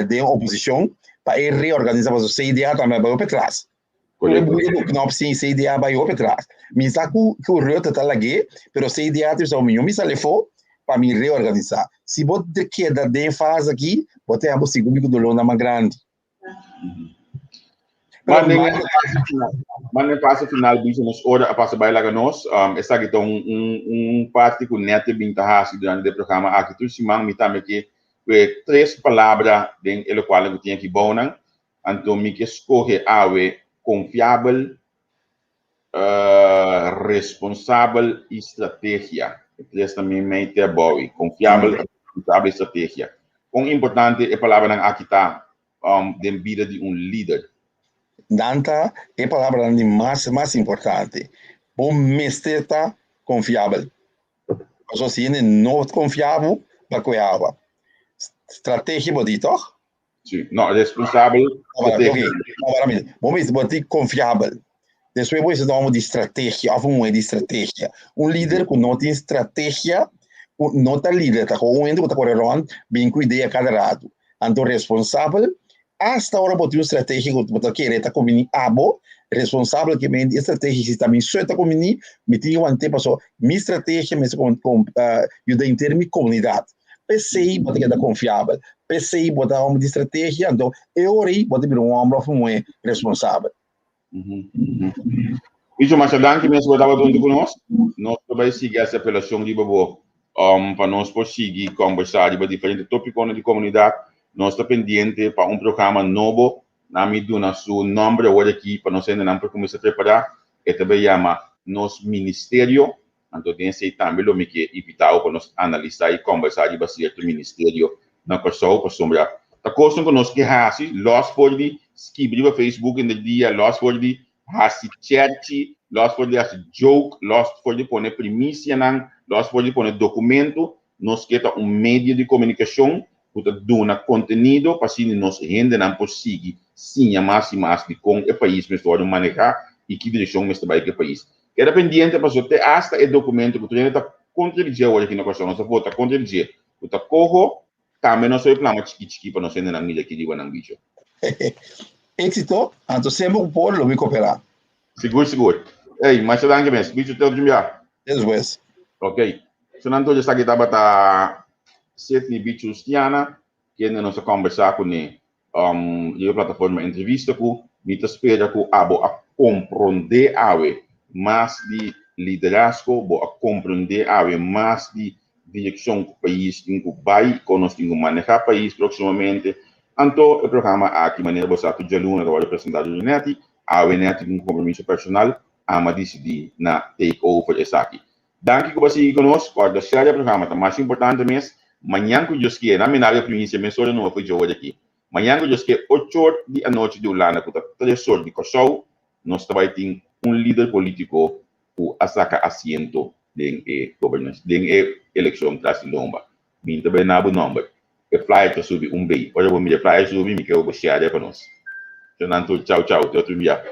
B: den oposishon pa e reorganisa pasobra CDA tambe a bai hopi atras.
A: Correcto.
B: Ku knop sin CDA bai hopi atras. Mi sa ku ku Rutte ta lag'é, pero CDA ta bisa mi no mi sali afó pa mi reorganisa. Si bo keda den fase aki, bo ta haña bo sigur mi ku dolónan mas grandi.
A: Maar den fase final bisa nos ora a pasa bai laga nos. Esaki ta un un un parti ku net e bin ta hasi durante e programa aki tur siman. Mi tambe ke kue tres palabra den e lokual ku tin aki bounan. Anto mi ke skohe awe konfiabel, responsabel i strategia. E tres ta mi mei te abou. Konfiabel, responsabel i strategia. Kon importante e palabranan aki ta den bida di un lider?
B: Nan ta e palabranan di mas mas importante. Bo mester ta konfiabel. Pasobra si hende no konfia bo, bo a kohe awa. Strategia bo di, tòg?
A: Sí, no, responsabel.
B: Bo mester bo ti confiabel. Despues bo mester ta un di strategia of un di strategia. Un lider ku no tin strategia no ta lider, ta un hende ku ta kore rond bin ku idea kada rato. Anto responsabel, hasta ora bo tin un strategia ku bo ta kere ta kuminí abo, responsabel ke men e strategia si ta mi so ta kuminí, mi tin ku want'é paso mi strategia mester yuda henter mi komunidat. P'esei bo ta keda konfiabel, p'esei bo ta hòmber di strategia, anto e ora ei bo ta bira un hòmber òf un muhé responsabel.
A: Icho, masha danki mes bo tabata huntu ku nos. Nos ta bai sigui hasi apelashon riba bo pa nos por sigui kòmbersá riba diferente tópikonan di komunidat. Nos ta pendiente pa un programa nobo. Nan mi duna su nòmber awor aki pa nos hendenan por kuminsá prepará. E ta bai yama Nos Ministerio. Anto den esei tambe lo mi ke invitá bo pa nos analisá i kòmbersá riba sierto ministerio na Kòrsou, pasobra ta kosnan ku nos ke hasi lòs for di skibi riba Facebook henter dia, lòs for di hasi chèrchi, lòs for di hasi joke, lòs for di pone primisianan, lòs for di pone dokumentu. Nos ke ta un medio di komunikashon ku ta duna kontenido pa asina nos hendenan por sigui siña mas i mas di kon e pais mester wòrdu manehá i ki direkshon mester bai ku e pais. Keda pendiente pasobra te asta e documento cu tur hende ta contra di dje awor aki na Corsou, nos a vota contra di dje, cu ta coho, tambe nos a bay plama chiki chiki pa nos hendenan mira ki riba nan bicho.
B: Exito, anto semper cu por lo mi coopera.
A: Sigur sigur. Ey, masha danki mes. Bicho te otro bia.
B: Despues.
A: Ok. So nan tur esaki tabata Sidney Bicho Justiana, kende nos a combersa cune Riba plataforma entrevista ku mi ta spera ku abo a komprondé awe mas di liderazgo, bo a komprondé awe mas di direkshon ku pais tin ku bai, kon nos tin ku manehá pais próksimamente. Anto e programa aki manera bo sa ku djaluna ta wòrdu presentá dor di Netty, awe Netty tin un kompromiso personal, ama disidí na take over esaki. Danki ku bo a sigui ku nos. Kòrda share e programa ta mas importante mes. Mañan ku Dios kier, nan mira e primisia mesora no a fui djou aki. Mañan ku Dios kier ochor di anochi di Hulanda ku ta tresor di Kòrsou nos ta bai tin un lider polítiko ku a saka asiento den e den e elekshon tras di lomba. Mi ta bai na bo nòmber. E flyer ta subi un bei. Ora bo mira e flyer subi mi ke bo share pa nos. Nan tur chau chau te otro bia.